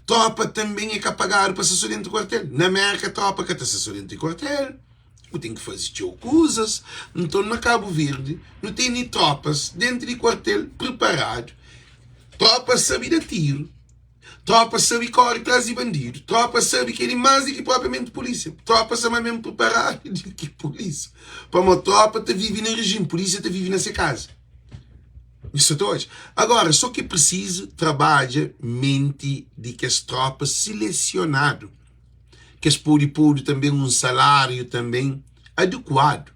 Trópa tanben é ka pagadu pa sta so dentu kuartel. Na Mérka trópa ka ta sta so dentu kuartel. Bu ten ki faze txeu kuzas. Nton, na Kabu Verdi, nu tene trópas déntu di kuartel priparadu. Trópas sabe da tiru, trópas sabe kóre tras di bandidu, trópas sabe kel-li más di ki propriamenti pulísia. Trópas sta más ben priparadu di ki pulísia. Pamodi trópa ta vive na rejimi, pulísia ta vive na se kaza. Nhos sa ta odja? Agora, sô ki é prisizu trabadja menti di kes trópa silesionadu. ki es pode podu tanbê un saláriu tanbê adekuadu,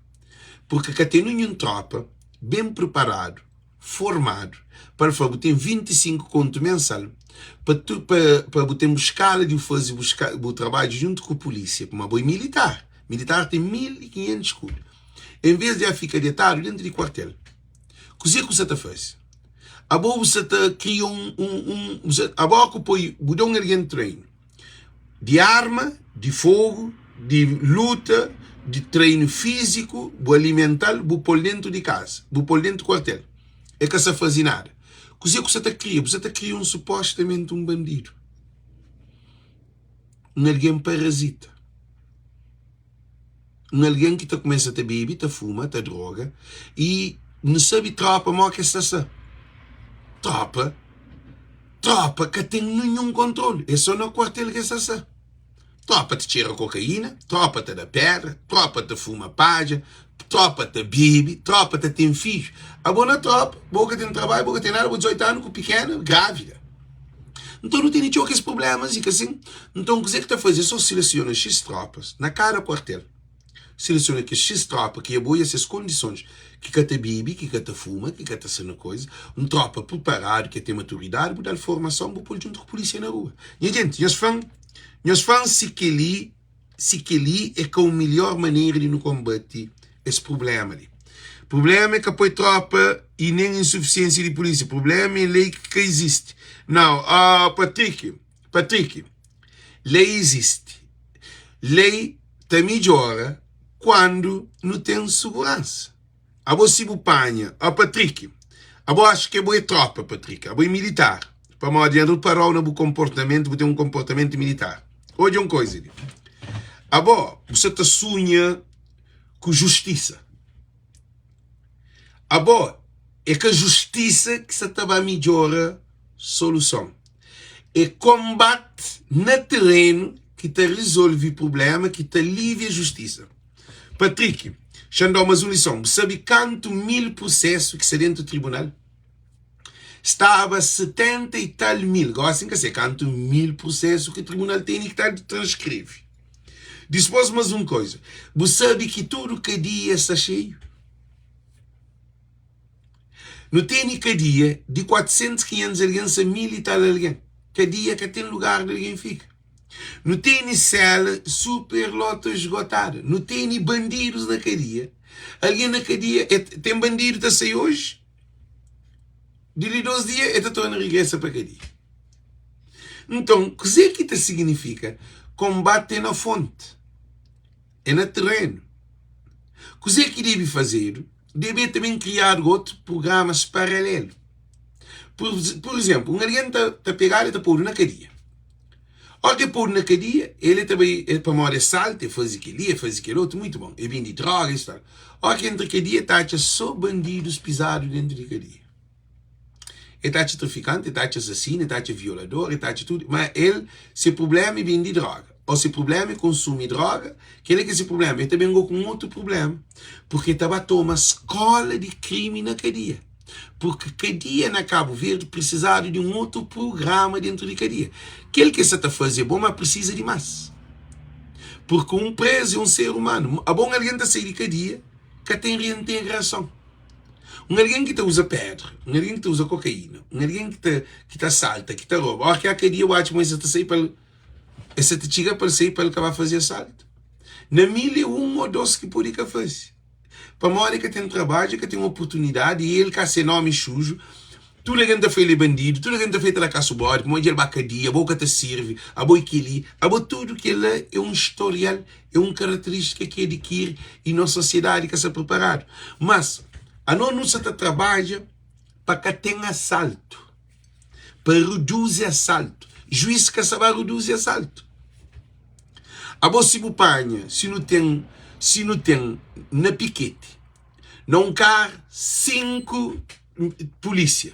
purki ka ten ninhun trópa ben priparadu, formadu, pa el fla, bu ten 25 kontu mensal pa tu pa pa bu ten bu skala di bu faze bu ska bu trabadju djuntu ku pulísia, pamodi abo é militar, militar ten 1500 skudu, en vês di a fika detadu déntu di kuartel, kuzê ki bu sa ta faze? Abo bu sa ta kria un un un bu sa abo ku poi bu da un algen treinu. di arma di fogu, di luta, di treinu fíziku, bu alimental, bu pô-l déntu di kaza, bu pô-l déntu kuartel. El ka sa faze nada. Kuzê ku sa ta kria? Bu sa ta kria un supostamenti un bandidu, un algen parazita. Un algen ki ta kumesa ta bebe, ta fuma, ta droga i nu sabe tropa mó ki es ta sta. Tropa, tropa ka ten ninhun kontrolu, é sô na kuartel ki es ta sta. Tropa ta txera kokaína, tropa ta da pédra, tropa ta fuma padja, tropa ta bebe, tropa ta ten fidju. Abo na tropa, bo ka ten trabadju, bo ka ten nada, bo 18 anu ku pikena, grávida. Nton nu tene txeu kes prublémas i ka sin. Nton kuzê ki ta faze é sô selesiona xis trópas na kada kuartel. Selesiona kes xis trópa ki abo i ses kondisons, ki ka ta bebe, ki ka ta fuma, ki ka ta sta na koza, un trópa priparadu ki ten maturidadi, bu da-l formason, bu pô-l djuntu ku pulísia na rua. Nha jenti, nhos fla-m, nhos fla-m si kel-li si kel-li é ka un milhor manera di nu konbate es prubléma li. Prubléma é ka poi trópa i nen insufisiénsia di pulísia. Prubléma é lei ki ka izisti. Nau, oh, Patriki, Patriki, lei izisti. Lei ta midjora kuandu nu ten suguransa. Abo si bu panha, oh Patriki, abo acha ke bo é tropa, Patriki, abo é militar, pamodi N reparau na bu konportamentu, bu ten un konportamentu militar. Odja un koiza li, abo bu sa ta sunha ku justisa, abo é ka justisa ki sa ta ba midjora soluson, é konbate na terenu ki ta rizolve prublema, ki ta alivia justisa. Patrick, xa-m da-u más un lison. Bu sabe kantu mil prusésu ki sta déntu tribunal? Staba 70 i tal mil. Gósi N ka se kantu mil prusésu ki tribunal tene ki ta transkreve. Dispôs más un koza, bu sabe ki tudu kadia sta xeiu? Nu tene kadia di 400, 500 algen, sta mil i tal algen. Kadia ka ten lugar di algen fika. Nu teni sela super lota esgotada. Nu teni bandidus na kadia. Algen na kadia, e, ten bandidu ta sai oji, di li dos dia e ta torna regresa pa kadia. Nton, kuzê ki ta signifika konbate é na fonti, é na terenu. Kuzê ki debe fazedu? Debe tanben kriadu otu prugramas paralelu. Pur, pur izénplu, un algen ta, ta pegadu, e ta podu na kadia. Óra ki el podu na kadia, el ta bai, el pamodi el salta, el faze kel-li, el faze kel otu, mutu bon, el bende dróga, isu tal. Óra ki el entra kadia, el ta atxa sô bandidus pizadu déntu di kadia. El ta atxa trafikanti, el ta atxa asasinu, el ta atxa violador, el ta atxa tudu. Má el, se prubléma é bende dróga, ô se prubléma é konsumi dróga, kel-la ki é se prubléma. El ta ben gó ku un otu prubléma, purki el ta ba toma skóla di krimi na kadia. Purki kadia na Kabu Verdi prisizadu di un otu prugrama dentu di kadia. Kel ki es sa ta faze é bon, ma prisiza di más. Purki un prezu é un ser umanu. Abo un algen ta sai di kadia, ka ten reintegrason. Un algen ki ta uza pedra, un algen ki ta uza kokaína, un algen ki ta ki ta asalta, ki ta roba, óra ki a kadia bu atxa ma es sa ta sai pa el, es sa ta txiga pa el sai pa el ka ba faze asaltu. Na mil é un ô dos ki pode ka faze. Pamodi ka ten trabadju, ka ten oportunidadi i el ka se nomi xuju. Tudu algen ta fla el é bandidu, tudu algen ta fla el ta da kasu bodi, pamodi dja el ba kadia, abo ka ta sirvi, abo é kel-li, abo tudu kel-la é un storial, é un karaterístika ki adikiri i nos sosiedadi ka sta priparadu. Mas, anos nu sa ta trabadja pa ka ten asaltu, pa reduzi asaltu. Juís ka sta ba reduzi asaltu. Abo si bu panha, si nu ten, si nu ten na piketi, na un kar 5 pulísia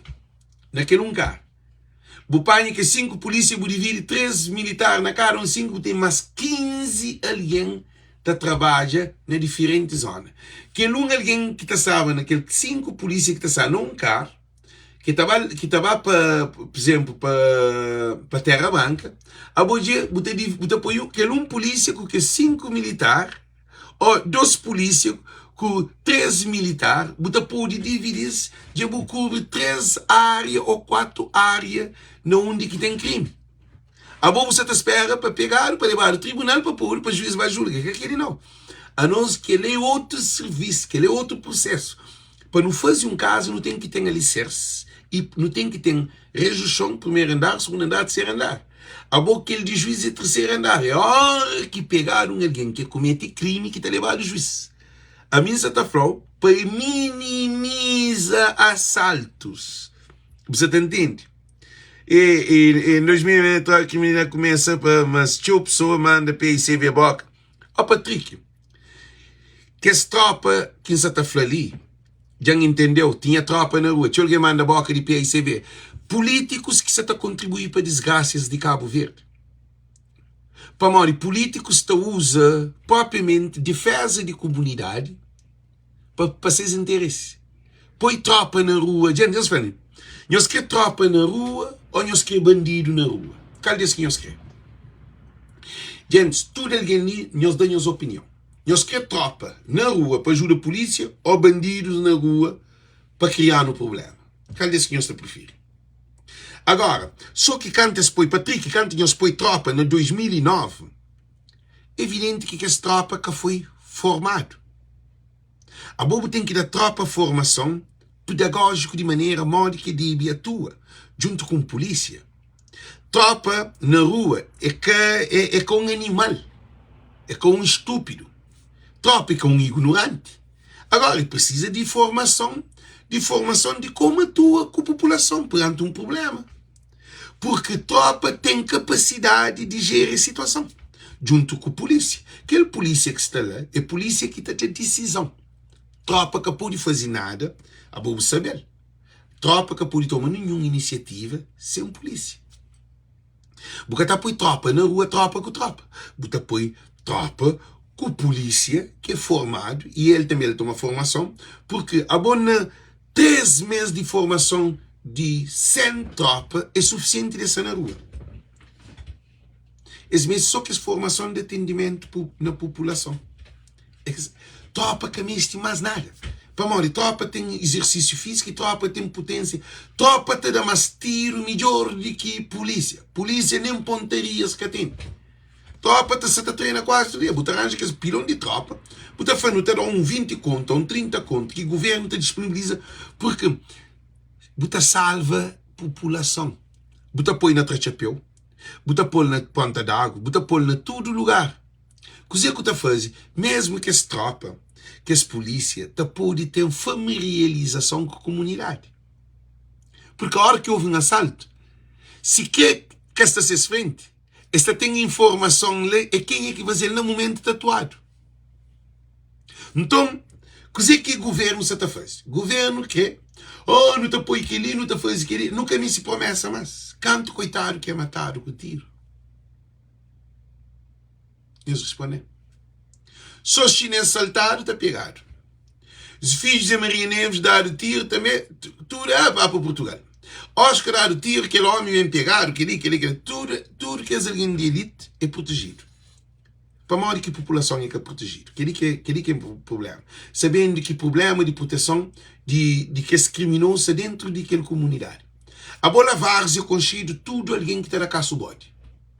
na kel un kar bu panha kes 5 pulísia bu dividi 3 militar na kada un 5 bu ten mas 15 algen ta trabadja na diferenti zona kel un algen ki ta staba na kel 5 pulísia ki ta staba na un kar ki ta ba ki ta ba pa por exemplo pa pa Terra Branca abo dje bu ta bu ta poi kel un pulísia ku kes 5 militar Ó, dos pulísia ku três militar, bu ta pode dividi-s dja bu kubri três ária ô kuatu ária na undi ki ten krimi. Abo bu sa ta spera pa pegadu, pa lebadu tribunal, pa podu pa juiz ba julga. Ka kel-li nau. Anos, kel-li é otu sirvisu, kel-li é otu prusésu. Pa nu faze un kaza, nu ten ki ten alisersi i nu ten ki ten rejuson, primeru andar, sugundu andar, terseru andar. Abo kel di juiz é terseru andar. É ora ki pegadu un algen ki kumete krimi ki ta lebadu juiz. Ami N sa ta fla-u pa e minimiza asaltus. Bu sa ta ntende? E, e, em 2023 a kriminalidade kumesa pa, mas txeu pesoa manda PICV boka. Ó Patrick, kes tropa ki N sa ta fla li, Dja N intendeu, tinha tropa na rua, txeu algen manda boka di PICV. Pulítikus ki sa ta kontribui pa disgrasias di Kabu Verdi. Pamodi pulítikus ta uza propriamenti difeza di kumunidadi pa, pa ses interesi. Poi tropa na rua, dja nhos fla-m, nhos kre tropa na rua o nhos kre bandidu na rua? Kal des ki nhos kre? Djentis, tudu algen li, nhos da nhos opinion. Nhos kre tropa na rua pa ajuda pulísia ô bandidus na rua pa kria-nu prubléma? Kal des ki nhos ta prifiri? Agora, sô ki kantu es poi Patriki, kantu nhos poi tropa na 2009, evidenti ki kes tropa ka foi formadu. Abo bu ten ki da tropa formason pedagójiku di manera modi ki e debe atua djuntu ku un pulísia. Tropa na rua é ka é, é ka un animal, é ka un estúpido. Tropa é ka un ignorante. Agora, ele precisa de formação, de formação de como atua com a população perante um problema. Porque tropa tem capacidade de gerir a situação, junto com a polícia. Aquele polícia que está lá é polícia que está ter decisão. Tropa que pode fazer nada, a bobo saber. Tropa ka pode toma ninhun inisiativa sen pulísia. Bu ka ta poi tropa na rua tropa ku tropa. Bu ta poi tropa ku pulísia ki é formadu i el tanbe el toma formason purki abo na 3 mês di formason di 100 tropa é sufisienti di es sta na rua. Es meste sô kes formason di atendimentu na populason. Es, tropa ka meste más nada. Pamodi tropa ten izersísiu fíziku i tropa ten puténsia. Tropa ta da más tiru midjór di ki pulísia. Pulísia nen pontarias ka ten. Tropa ta sa ta trena kuazi tudu dia. Bu ta ranja kes pilon di tropa, bu ta fla nu ta da un 20 kontu ô un 30 kontu ki govérnu ta disponibiliza purki bu ta salva populason. Bu ta poi na tra txapéu. Bu ta pô-l na ponta d'agu, bu ta pô-l na tudu lugar. Kuzê ku ta faze? Mésmu kes trópa, kes pulísia ta pode ten familiarizason ku kumunidadi. Purki óra ki ovi un asaltu, si ke ka sta ses frenti, es ta ten informason la é kenha ki faze-l na mumentu ta atuadu. Nton, kuzê ki govérnu sa ta faze? Govérnu krê, oh, nu ta poi kel-li, nu ta faze kel-li. Nu ka meste promésa más. Kantu koitadu ki é matadu ku tiru? Nhos responde-m. Sô xinês saltadu ta pegadu. Fidju Zé Maria Neves dadu tiru tanbê, tudu é ba pa Purtugal. Oscar dadu tiru, kel ómi ben pegadu, kel-li, kel-li, kel-li. Tudu, tudu kes algen di elite é protejidu. Pamodi ki populason é ka protejidu? Kel-li ki é, kel-li ki é prubléma. Sabendu ki prubléma di proteson di, di kes kriminozu sta déntu di kel kumunidadi. Abo la Várzea konxedu tudu algen ki ta da kasu bodi.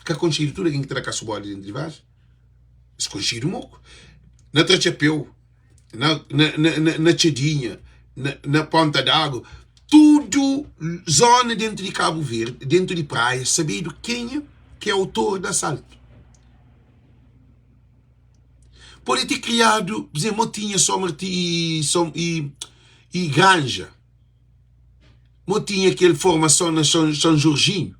Ka konxedu tudu algen ki ta da kasu bodi déntu di Várzea? Es konxedu moku. Na tra txapéu, na, na, na, na, na txadinha, na, na ponta d'agu. Tudu zona dentu di Kabu Verdi, dentu di Praia, sabedu kenha ki é autor di asaltu. Pode ter kriadu, por exemplo, mo tinha São Martin e, São, e, e Granja. Mo tinha kel formason na São, São Jorginho.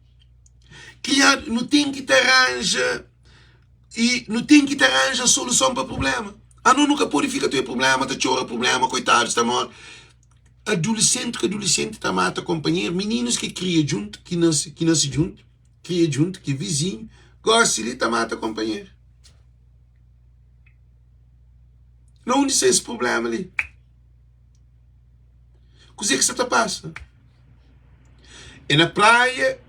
Kriadu, nu ten ki ta ranja e nu ten ki ta ranja soluson pa problema. Ano nu ka pode fika ta problema, ta txora problema, koitadus ta morre. Adolescente ku adolescente ta mata kompanheru, mininus ki kria djuntu, ki nase, ki nase djuntu, kria djuntu, ki é vizinhu, gosi li ta mata kompanheru. Na undi sta es problema li? Kuzê ki sta ta pasa? É na Praia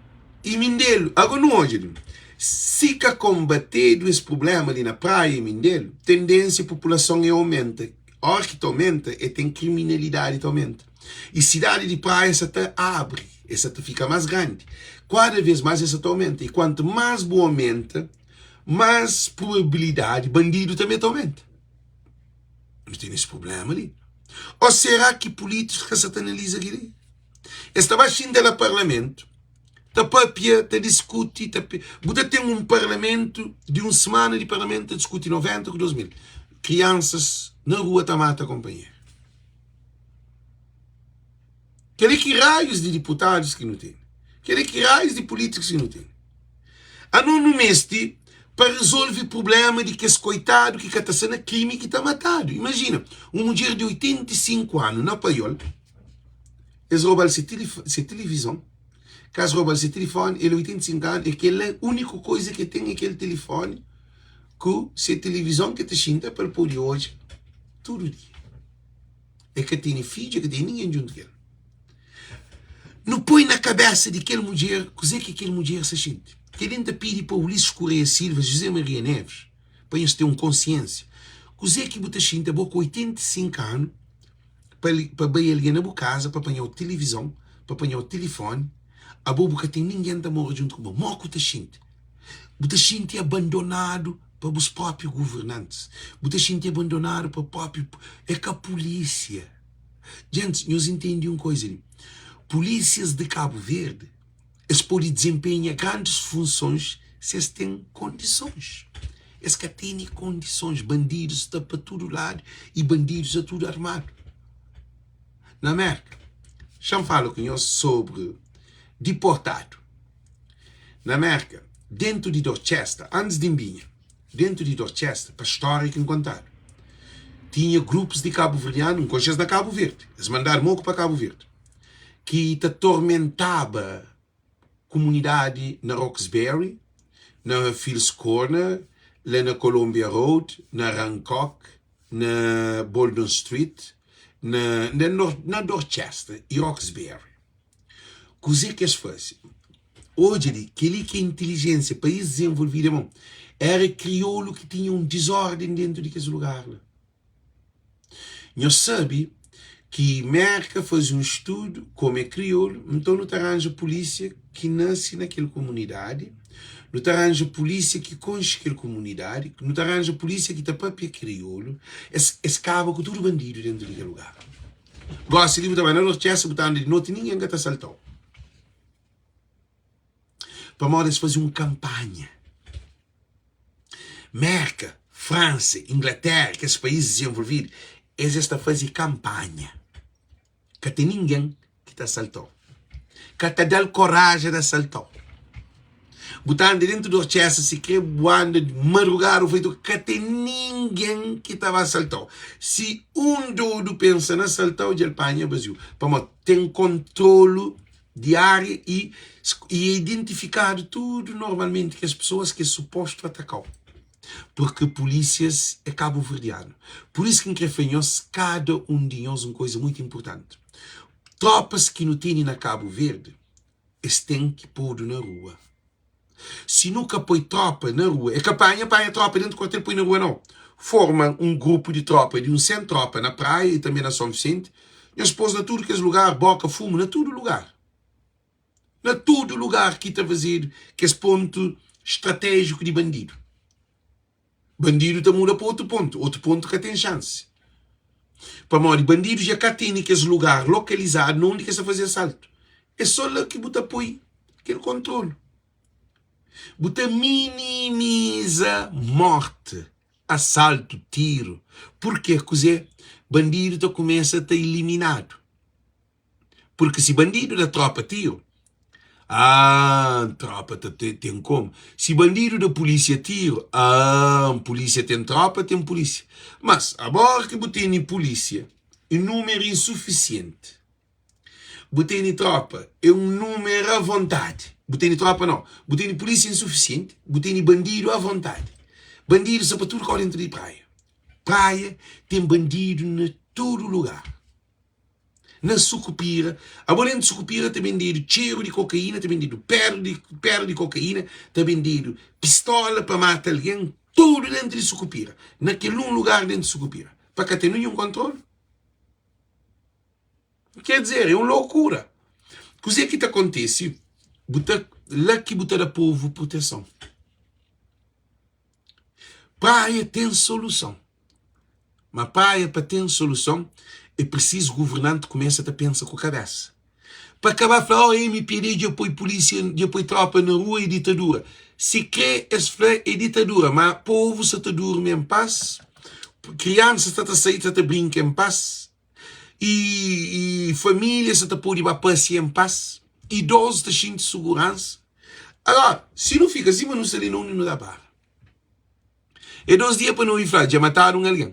y Mindelo. Agora nu odja li. Si ka konbatedu es problema li na Praia y Mindelo, tendênsia populason é aumenta. Óra ki ta aumenta, é ten kriminalidadi ta aumenta. Y sidadi di Praia sa ta abri, e sa ta fika más grandi. Kada vez más e sa ta aumenta. Y kuantu más bu aumenta, más probabilidadi bandidu tanbe ta aumenta. Nu ten es problema li. Ô será ki pulítikus ka sa ta analiza kel-li? Es ta ba xinta na parlamentu, ta papia, ta diskuti, ta bu ta ten un parlamentu di un semana di parlamentu ta diskuti 90 ku 2000 kriansas na rua ta mata konpanheru. Kel-li ki raius di diputadus ki nu ten? Kel-li ki raius di pulítikus ki nu ten? Ano nu meste pa rezolve prublema di kes koitadu ki ka ta sta na krimi ki ta matadu. Imajina, un mudjer di 85 anu na Paiol, es roba-l se, se tilivizon, kas roba-l se tilifoni, el 85 anu, é kel-la úniku koiza ki el ten é kel tilifoni ku se tilivizon ki el ta xinta pa el pode odja tudu dia. El ka tene fidju, el ka tene ningen djuntu ku el. Nu poi na kabésa di kel mudjer kuzê ki kel mudjer sta xinti. Kel-li N ta pidi pa Ulisses Correia Silva, José Maria Neves, pa nhos ten un konsiénsia. Kuzê ki bu ta xinti abo ku 85 anu pa pa bai algen na bu kaza pa panha-u tilivizon, pa panha-u tilifoni, abo bu ka ten ningen ta mora djuntu ku bo? Mó ku ta xinti? Bu ta xinti abandonadu pa bus própi governantis. Bu ta xinti abandonadu pa própi. É ka pulísia. Gentis, nhos intendi un koiza li. Pulísias di Kabu Verdi, es pode dizenpenha grandis funsons si es ten kondisons. Es ka tene kondisons. Bandidus sta pa tudu ladu y bandidus sta tudu armadu. Na Mérka, xa-m fala ku nhos sobri diportadu. Na Mérka, déntu di Dorchester, antis di N binha, déntu di Dorchester, pa stória ki N kontadu, tinha grupus di kabuverdianu, N konxe-s na Kabu Verdi, es mandadu moku pa Kabu Verdi, ki ta tormentaba kumunidadi na Roxbury, na Fields Corner, la na Columbia Road, na Hancock, na Bolden Street, na, na Dorchester y Roxbury. Kuzê ki es faze? Odja li, kel-li ki é intilijénsia. País dizenvolvidu é bon. Éra kriolu ki tinha un dizórden déntu di kes lugar la. Nhos sabe ki Mérka faze un studu kómu é kriolu, nton nu ta ranja pulísia ki nase na kel komunidadi, nu ta ranja pulísia ki konxe kel komunidadi, nu ta ranja pulísia ki ta pâpia kriolu. Es, es kaba ku tudu bandidu déntu di kel lugar. Gosi li bu ta bai na Dorchester, bu ta anda di noti, ningen ka ta asalta-u. Pamodi es faze un kanpanha. Merka, Fransa, Inglatéra, kes país dizenvolvidu, es es ta faze kanpanha. Ka ten ningen ki ta asalta-u. Ka ta da-l koraja di asalta-u. Bu ta anda dentu Dorchester, si kre bu anda di madrugada bu fetu, ka ten ningen ki ta ba asalta-u. Si un dodu pensa na asalta-u, dja el panha baziu. Pamodi ten kontrolu di ária i i é identifikadu tudu normalmenti kes pesoas ki é supostu ataka-u. Purki pulísias é kabuverdianu. Pur isu ki N kre fla nhos, kada un di nhos, un koiza mutu inpurtanti. Tropas ki nu tene na Kabu Verdi, es ten ki podu na rua. Si nu ka poi tropa na rua, é ka panha panha tropa dentu kuartel poi na rua nau. Forma un grupu di tropa di un 100 tropa na Praia i tanbe na Son Visenti, nhos pos na tudu kes lugar, boka fumu na tudu lugar. Na tudu lugar ki ta fazedu kes pontu stratejiku di bandidu. Bandidu ta muda pa otu pontu, otu pontu ka ten xansi. Pamodi bandidu dja ka tene kes lugar lokalizadu na undi ki es ta faze asaltu. É sô la ki bu ta poi kel kontrolu. Bu ta minimiza morti, asaltu, tiru. Purkê? Kuzê? Bandidu ta kumesa ta iliminadu. Purki si bandidu da tropa tiru, ah, tropa ta ten komu. Si bandidu da pulísia tiru, ah, pulísia ten tropa, ten pulísia. Mas, agora ki bu tene pulísia e númeru insufisienti, bu tene tropa é un númeru à vontadi. Bu tene tropa nau, bu tene pulísia insufisienti, bu tene bandidu à vontadi. Bandidu sta pa tudu kau dentu di praia. Praia ten bandidu na tudu lugar. Na Sukupira, abo dentu Sukupira ta bendedu txeru di kokaína, ta bendedu péru di péru di kokaína, ta bendedu pistola pa mata algen, tudu dentu di Sukupira, na kel un lugar dentu Sukupira, pa ka ten ninhun kontrolu. Ker dizer, é un lokura. Kuzê ki ta kontise? Bu ta la ki bu ta da povu proteson. Praia ten soluson. Ma praia pa ten soluson é prisizu governanti kumesa ta pensa ku kabesa. Pa ka ba fla, oh MPD dja poi polísia, dja poi tropa na rua é ditadura. Si kre es fla é ditadura, ma povu sa ta durmi en pas, kriansa sa ta sai sa ta brinka en pas, i família sa ta pode ba pasia en pas, idozu ta xinti suguransa. Agora, si nu fika sima nu sta li na undi nu ta para? É dos dia pa nu obi fla dja matadu un algen.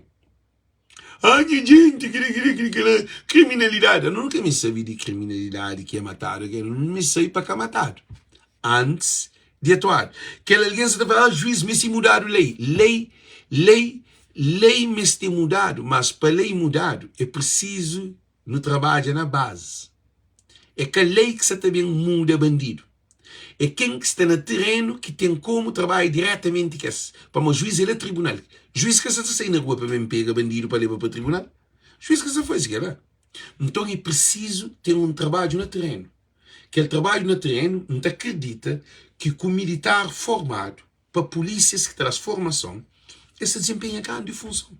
Ah, nha jenti, kili, kili, kili, kila, kriminalidadi. Nu ka meste sabe di kriminalidadi ki é matadu algen, nu meste sabe pa ka matadu antis di atuadu. Kel algen sa ta fla, ah, juiz, meste mudadu lei. Lei, lei, lei meste mudadu, mas pa lei mudadu é prisizu nu trabadja na bazi. É ka lei ki sa ta ben muda bandidu. É ken ki sta na terenu ki ten komu trabadja diretamenti kes. Pamodi juiz el é tribunal. Juiz ka sa ta sai na rua pa ben pega bandidu pa leba pa tribunal. Juiz ka sa faze kela. Nton é prisizu ten un trabadju na terenu. Kel trabadju na terenu, N ta kridita ki ku militar formadu pa pulísias ki ta da-s formason, es ta dizenpenha grandi funson.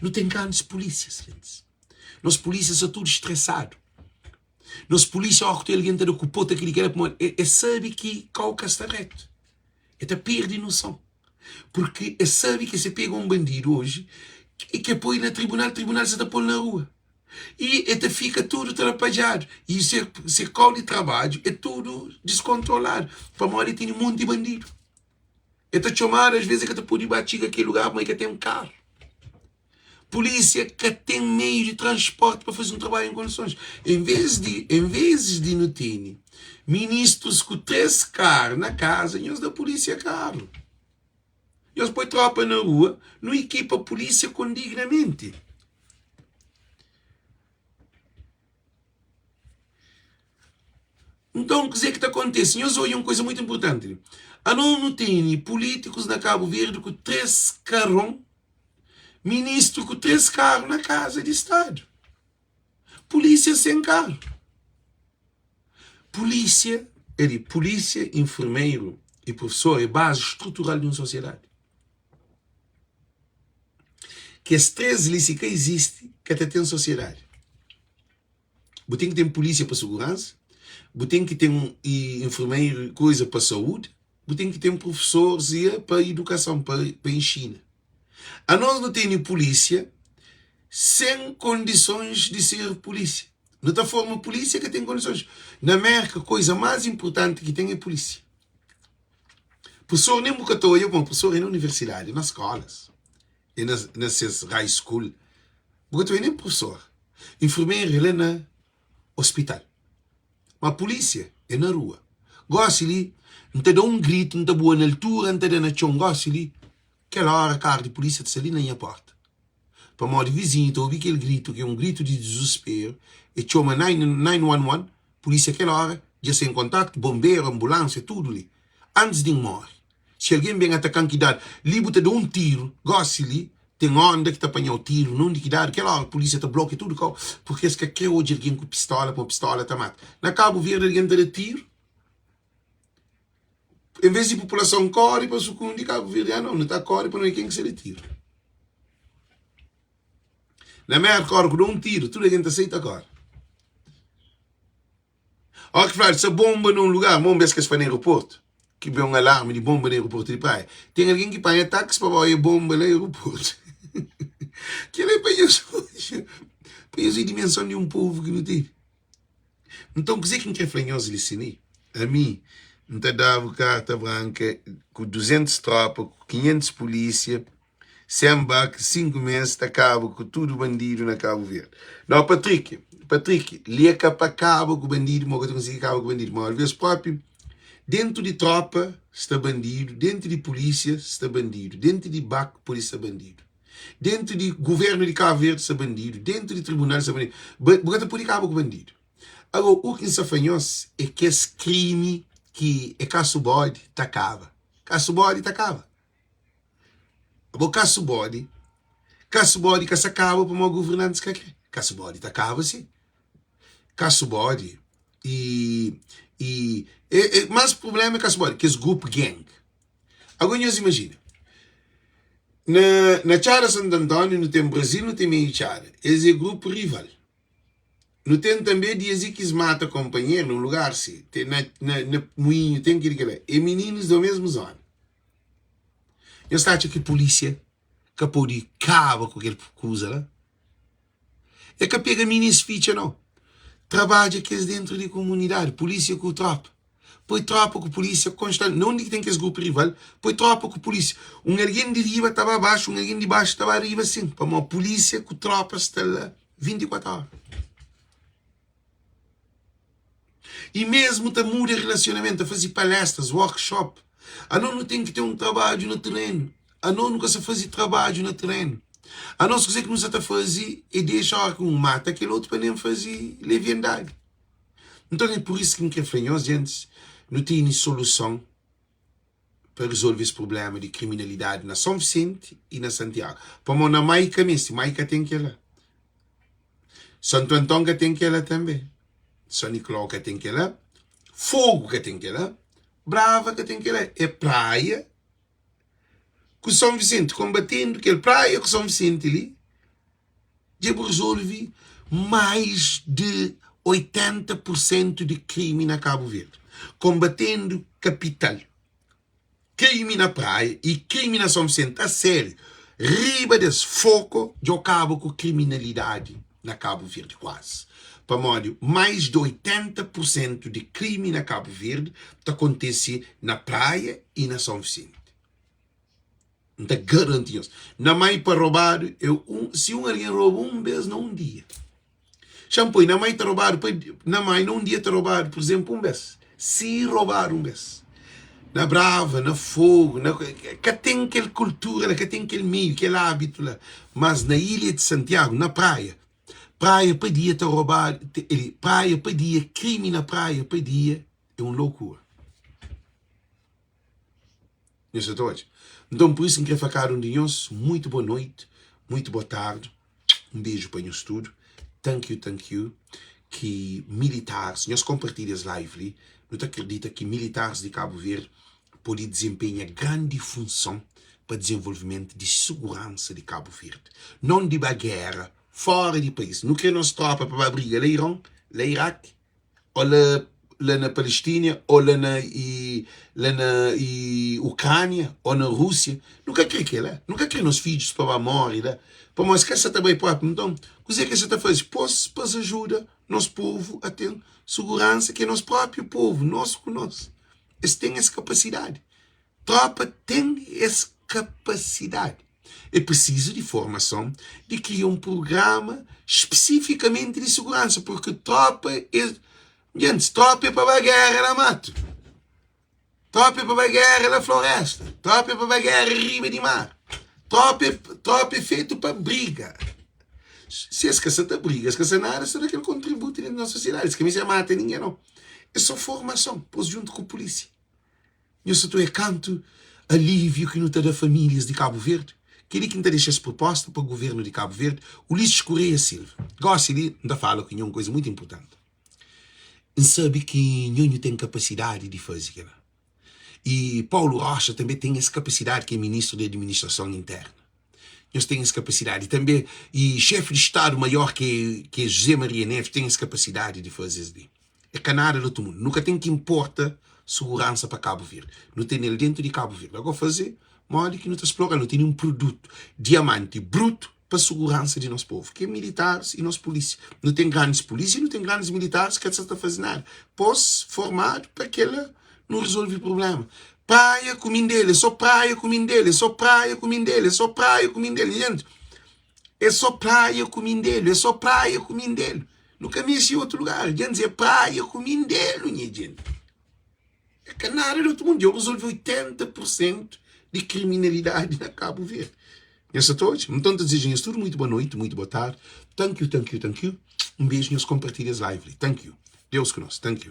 Nu ten grandis pulísias, gentis. Nos pulísia sta tudu stresadu. Nos pulísia, óras ki algen ta da ku pó, ta kili kila, pamodi es sabe ki kau ka sta dretu. E ta perde noson. Purki es sabe ki se pega un bandidu oji, e ke poi na tribunal, tribunal sa ta pô-l na rua. I e ta fika tudu trapadjadu. I se, se kau di trabadju é tudu diskontroladu, pamodi e tene monti bandidu. E ta txomadu, asves e ka ta pode ba txiga kel lugar pamodi e ka ten karu. Pulísia ka ten meiu di transporti pa faze un trabadju en kondisons. En ves di, en ves di nu tene ministrus ku 3 karu na kaza, nhos da pulísia karu. Nhos poi tropa na rua, nu ikipa pulísia kondignamenti. Nton, kuzê ki ta kontise? Nhos odja un kuza mutu inportanti li. Anos nu tene pulítikus na Kabu Verdi ku 3 karon, ministru ku 3 karu na kaza di stadu. Pulísia sen karu. Pulísia, el pulísia, infermeru i profesor é bazi strutural di un sosiedadi. Kes 3 li si ka izisti, ka ta ten sosiedadi. Bu ten ki ten pulísia pa suguransa, bu ten ki ten infermeru i kuza pa saúdi, bu ten ki ten profesoris i pa idukason, pa pa inxina. Anos nu tene pulísia sen kondisons di ser pulísia. Nu ta forma pulísia ka ten kondisons. Na Mérka kuza más inpurtanti ki ten é pulísia. Profesor nen bu ka ta odja, pamodi profesor é na universidadi, é na skólas, é na na ses high school. Bu ka ta odja nen profesor. Infermeru é la na ospital. Ma pulísia é na rua. Gósi li, N ta da un gritu, N ta bua na altura, N ta da na txon. Gósi li, kel óra karu di pulísia ta sta li na nha pórta. Pamodi vizinhu ta obi kel gritu, ki é un gritu di dizusperu, e txoma 911, pulísia kel óra dja sta en kontaktu, bonberu, anbulánsia, tudu li. Antis di N móre, si algen ben ataka-m ki dadu li, bu ta da un tiru. Gósi li, ten ónda ki ta panha-u tiru na undi ki dadu. Kel óra pulísia ta blokia tudu kau, purki es ka krê odja algen ku pistóla, pamodi pistóla ta mata. Na Kabu Verdi algen ta da tiru, en ves di populason kóre pa sukundi, kabuverdianu, nu ta kóre pa nu odja ken ki sta da tiru. Na Mérka, óra ku da un tiru, tudu algen ta sai ta kóre. Óra ki fladu sa bonba na un lugar, ma un bês ki es fla na aeroportu, ki ben un alarmi di bonba na aeroportu di Praia, ten algen ki panha taksi pa ba oia bonba la aeroportu. Kel-la é pa nhos odja, pa nhos odja dimenson di un povu ki nu tene. Nton, kuzê ki N krê fla nhos li si li, ami N ta da-bu karta branka ku 200 trópa, ku 500 pulísia, sen bak, 5 mês ta kaba ku tudu bandidu na Kabu Verdi. Nau, Patriki, Patriki, li é ka pa kaba ku bandidu, ma bu ka ta konsigi kaba ku bandidu, ma alvês própi dentu di trópa sta bandidu, dentu di pulísia sta bandidu, dentu di bak pode sta bandidu. Dentu di guvernu di Kabu Verdi sta bandidu, dentu di tribunal sta bandidu. Bu ka ta pudi kaba ku bandidu. Ago, u ki N sta fla nhos é kes krimi ki é kasu bodi ta kaba. Kasu bodi ta kaba. Abo kasu bodi, kasu bodi ka sa kaba pamodi guvernantis ka kre. Kasu bodi ta kaba si. Kasu bodi i, i, e, e, mas prublema é kasu bodi, kes grupu gang. Ago nhos imajina, na na Txada Santu Antóniu nu ten Brazil, nu ten Meiu Txada, es é grupu rival. Nu ten tanbe dias i kis mata konpanheru na un lugar si, ten na na na Muinhu, ten kel-li kel-la, é mininus di omesmu zona. Nhos ta atxa ki pulísia ka pode kaba ku kel kuza la? É ka pega minis fitxa nau. Trabadja kes dentru di komunidadi, pulísia ku tropa. Poi tropa ku pulísia konstanti. Na undi ki ten kes grupu rival, poi tropa ku pulísia. Un algen di riba ta ba baxu, un algen di baxu ta ba riba sin, pamodi pulísia ku tropa sta la 24 óra. I mesmu ta muda relasionamentu, ta faze palestras, workshop. Anos nu ten ki ten un trabadju na terenu. Anos nu ka sa faze trabadju na terenu. Anos kuzê ki nu sa ta faze é dexa óra ki un mata kel otu pa nen faze leviandadi. Nton é pur isu ki N krê fla nhos, gentis, nu tene soluson pa rezolve es prubléma di kriminalidadi na Son Visenti i na Santiagu. Pamodi na Mai ka meste, Mai ka ten kel-la. Santu Anton ka ten kel-la tanbe. San Nicolau ka ten kel-la. Fogu ka ten kel-la. Brava ka ten kel-la. É Praia ku Son Visenti. Konbatendu kel Praia ku Son Visenti li, dja bu rezolve mais di 80 pur sentu di krimi na Kabu Verdi. Konbatendu kapital, krimi na Praia y krimi na Son Visenti a sériu, riba des foko dja bu kaba ku kriminalidadi na Kabu Verdi kuazi. Pamodi mais di 80 pur sentu di krimi na Kabu Verdi ta kontise na Praia y na Son Visenti. N ta garanti nhos. Na mai pa robadu é un, si un algen roba un bês na un dia. Xa N poi, na mai ta robadu pa, na mai na un dia ta robadu, pur izénplu, un bês. Si robadu un bês. Na Brava, na Fogu, na, ka ten kel kultura la, ka ten kel meiu, kel ábitu la. Mas na ilha di Santiagu, na praia, praia pa dia ta robadu, praia pa dia, krimi na praia pa dia é un lokura. Nhos sa ta odja? Nton, pur isu, N krê fla kada un di nhos muitu boa noiti, muitu boa tardi, un beju pa nhos tudu. Thank you, thank you. Ki militaris, nhos konpartilha es live li. Nu ta kridita ki militaris di Kabu Verdi pode dizenpenha grandi funson pa dizenvolvimentu di suguransa di Kabu Verdi. Non di ba géra fóra di país. Nu krê nos trópa pa ba briga la Iron, la Iraki, ô la la na Palestina, ô la na i la na i Ukrânia, ô na Rúsia. Nu ka krê kel-la. Nu ka krê nos fidjus pa ba móre la. Pamodi es ka sa ta bai própi. Nton, kuzê ki es sa ta faze? Pô-s pa es ajuda nos povu a ten suguransa, ki é nos própi povu, nos ku nos. Es ten es kapasidadi. Trópa ten es kapasidadi. É prisizu di formason, di kria un prugrama spesifikamenti di suguransa, purki trópa é, gentis, trópa é pa ba géra na matu, trópa é pa ba géra na florésta, trópa é pa ba géra riba di mar, trópa é, trópa é fetu pa briga. Si es ka sa ta briga, es ka sa nada, es ta da kel kontributu dentu di nos sosiedadi. Es ka meste mata ningen, nau. É so formason, pô-s djuntu ku pulísia. Nhos sa ta oia kantu alíviu ki nu ta da famílias di Kabu Verdi? Kel-li ki N ta dexa es prupósta pa Guvernu di Kabu Verdi, Ulisses Correia Silva. Gósi li, N ta fala ku nho un kuza mutu inpurtanti. N sabe ki nho nhu ten kapasidadi di faze kel-la. I Paulo Rocha tanbe ten es kapasidadi ki é Ministru di Administrason Interna. Nhos ten es kapasidadi. Tanbe i xefi di Stadu Maior ki é José Maria Neves ten es kapasidadi di faze es li. É ka nada di otu mundu. Nu ka ten ki inporta suguransa pa Kabu Verdi. Nu tene-l dentu di Kabu Verdi. Agora faze modi ki nu ta splora-l. Nu tene un produtu, diamanti brutu pa suguransa di nos povu, ki é militaris i nos pulísia. Nu ten grandis pulísia i nu ten grandis militaris ki ka sa ta faze nada. Pos formadu pa kela nu rezolve prublema. Praia ku Mindelo, é só praia ku Mindelo, é só praia ku Mindelo, é só praia ku Mindelo. Nha gente, é só praia ku Mindelo, é só praia ku Mindelo. Nu ka meste otu lugar. Dja N é praia ku Mindelo, nha gente. É ka nada di otu mundu. Dja rezolve 80 por sentu di kriminalidadi na Kabu Verdi. Nhos sa ta odja? Nton, ta dizeja nhos tudu muitu boa noiti, muitu boa tardi. Thank you, thank you, thank you. Un beju, nhos konpartilha es live li. Thank you. Deus ku nos. Thank you.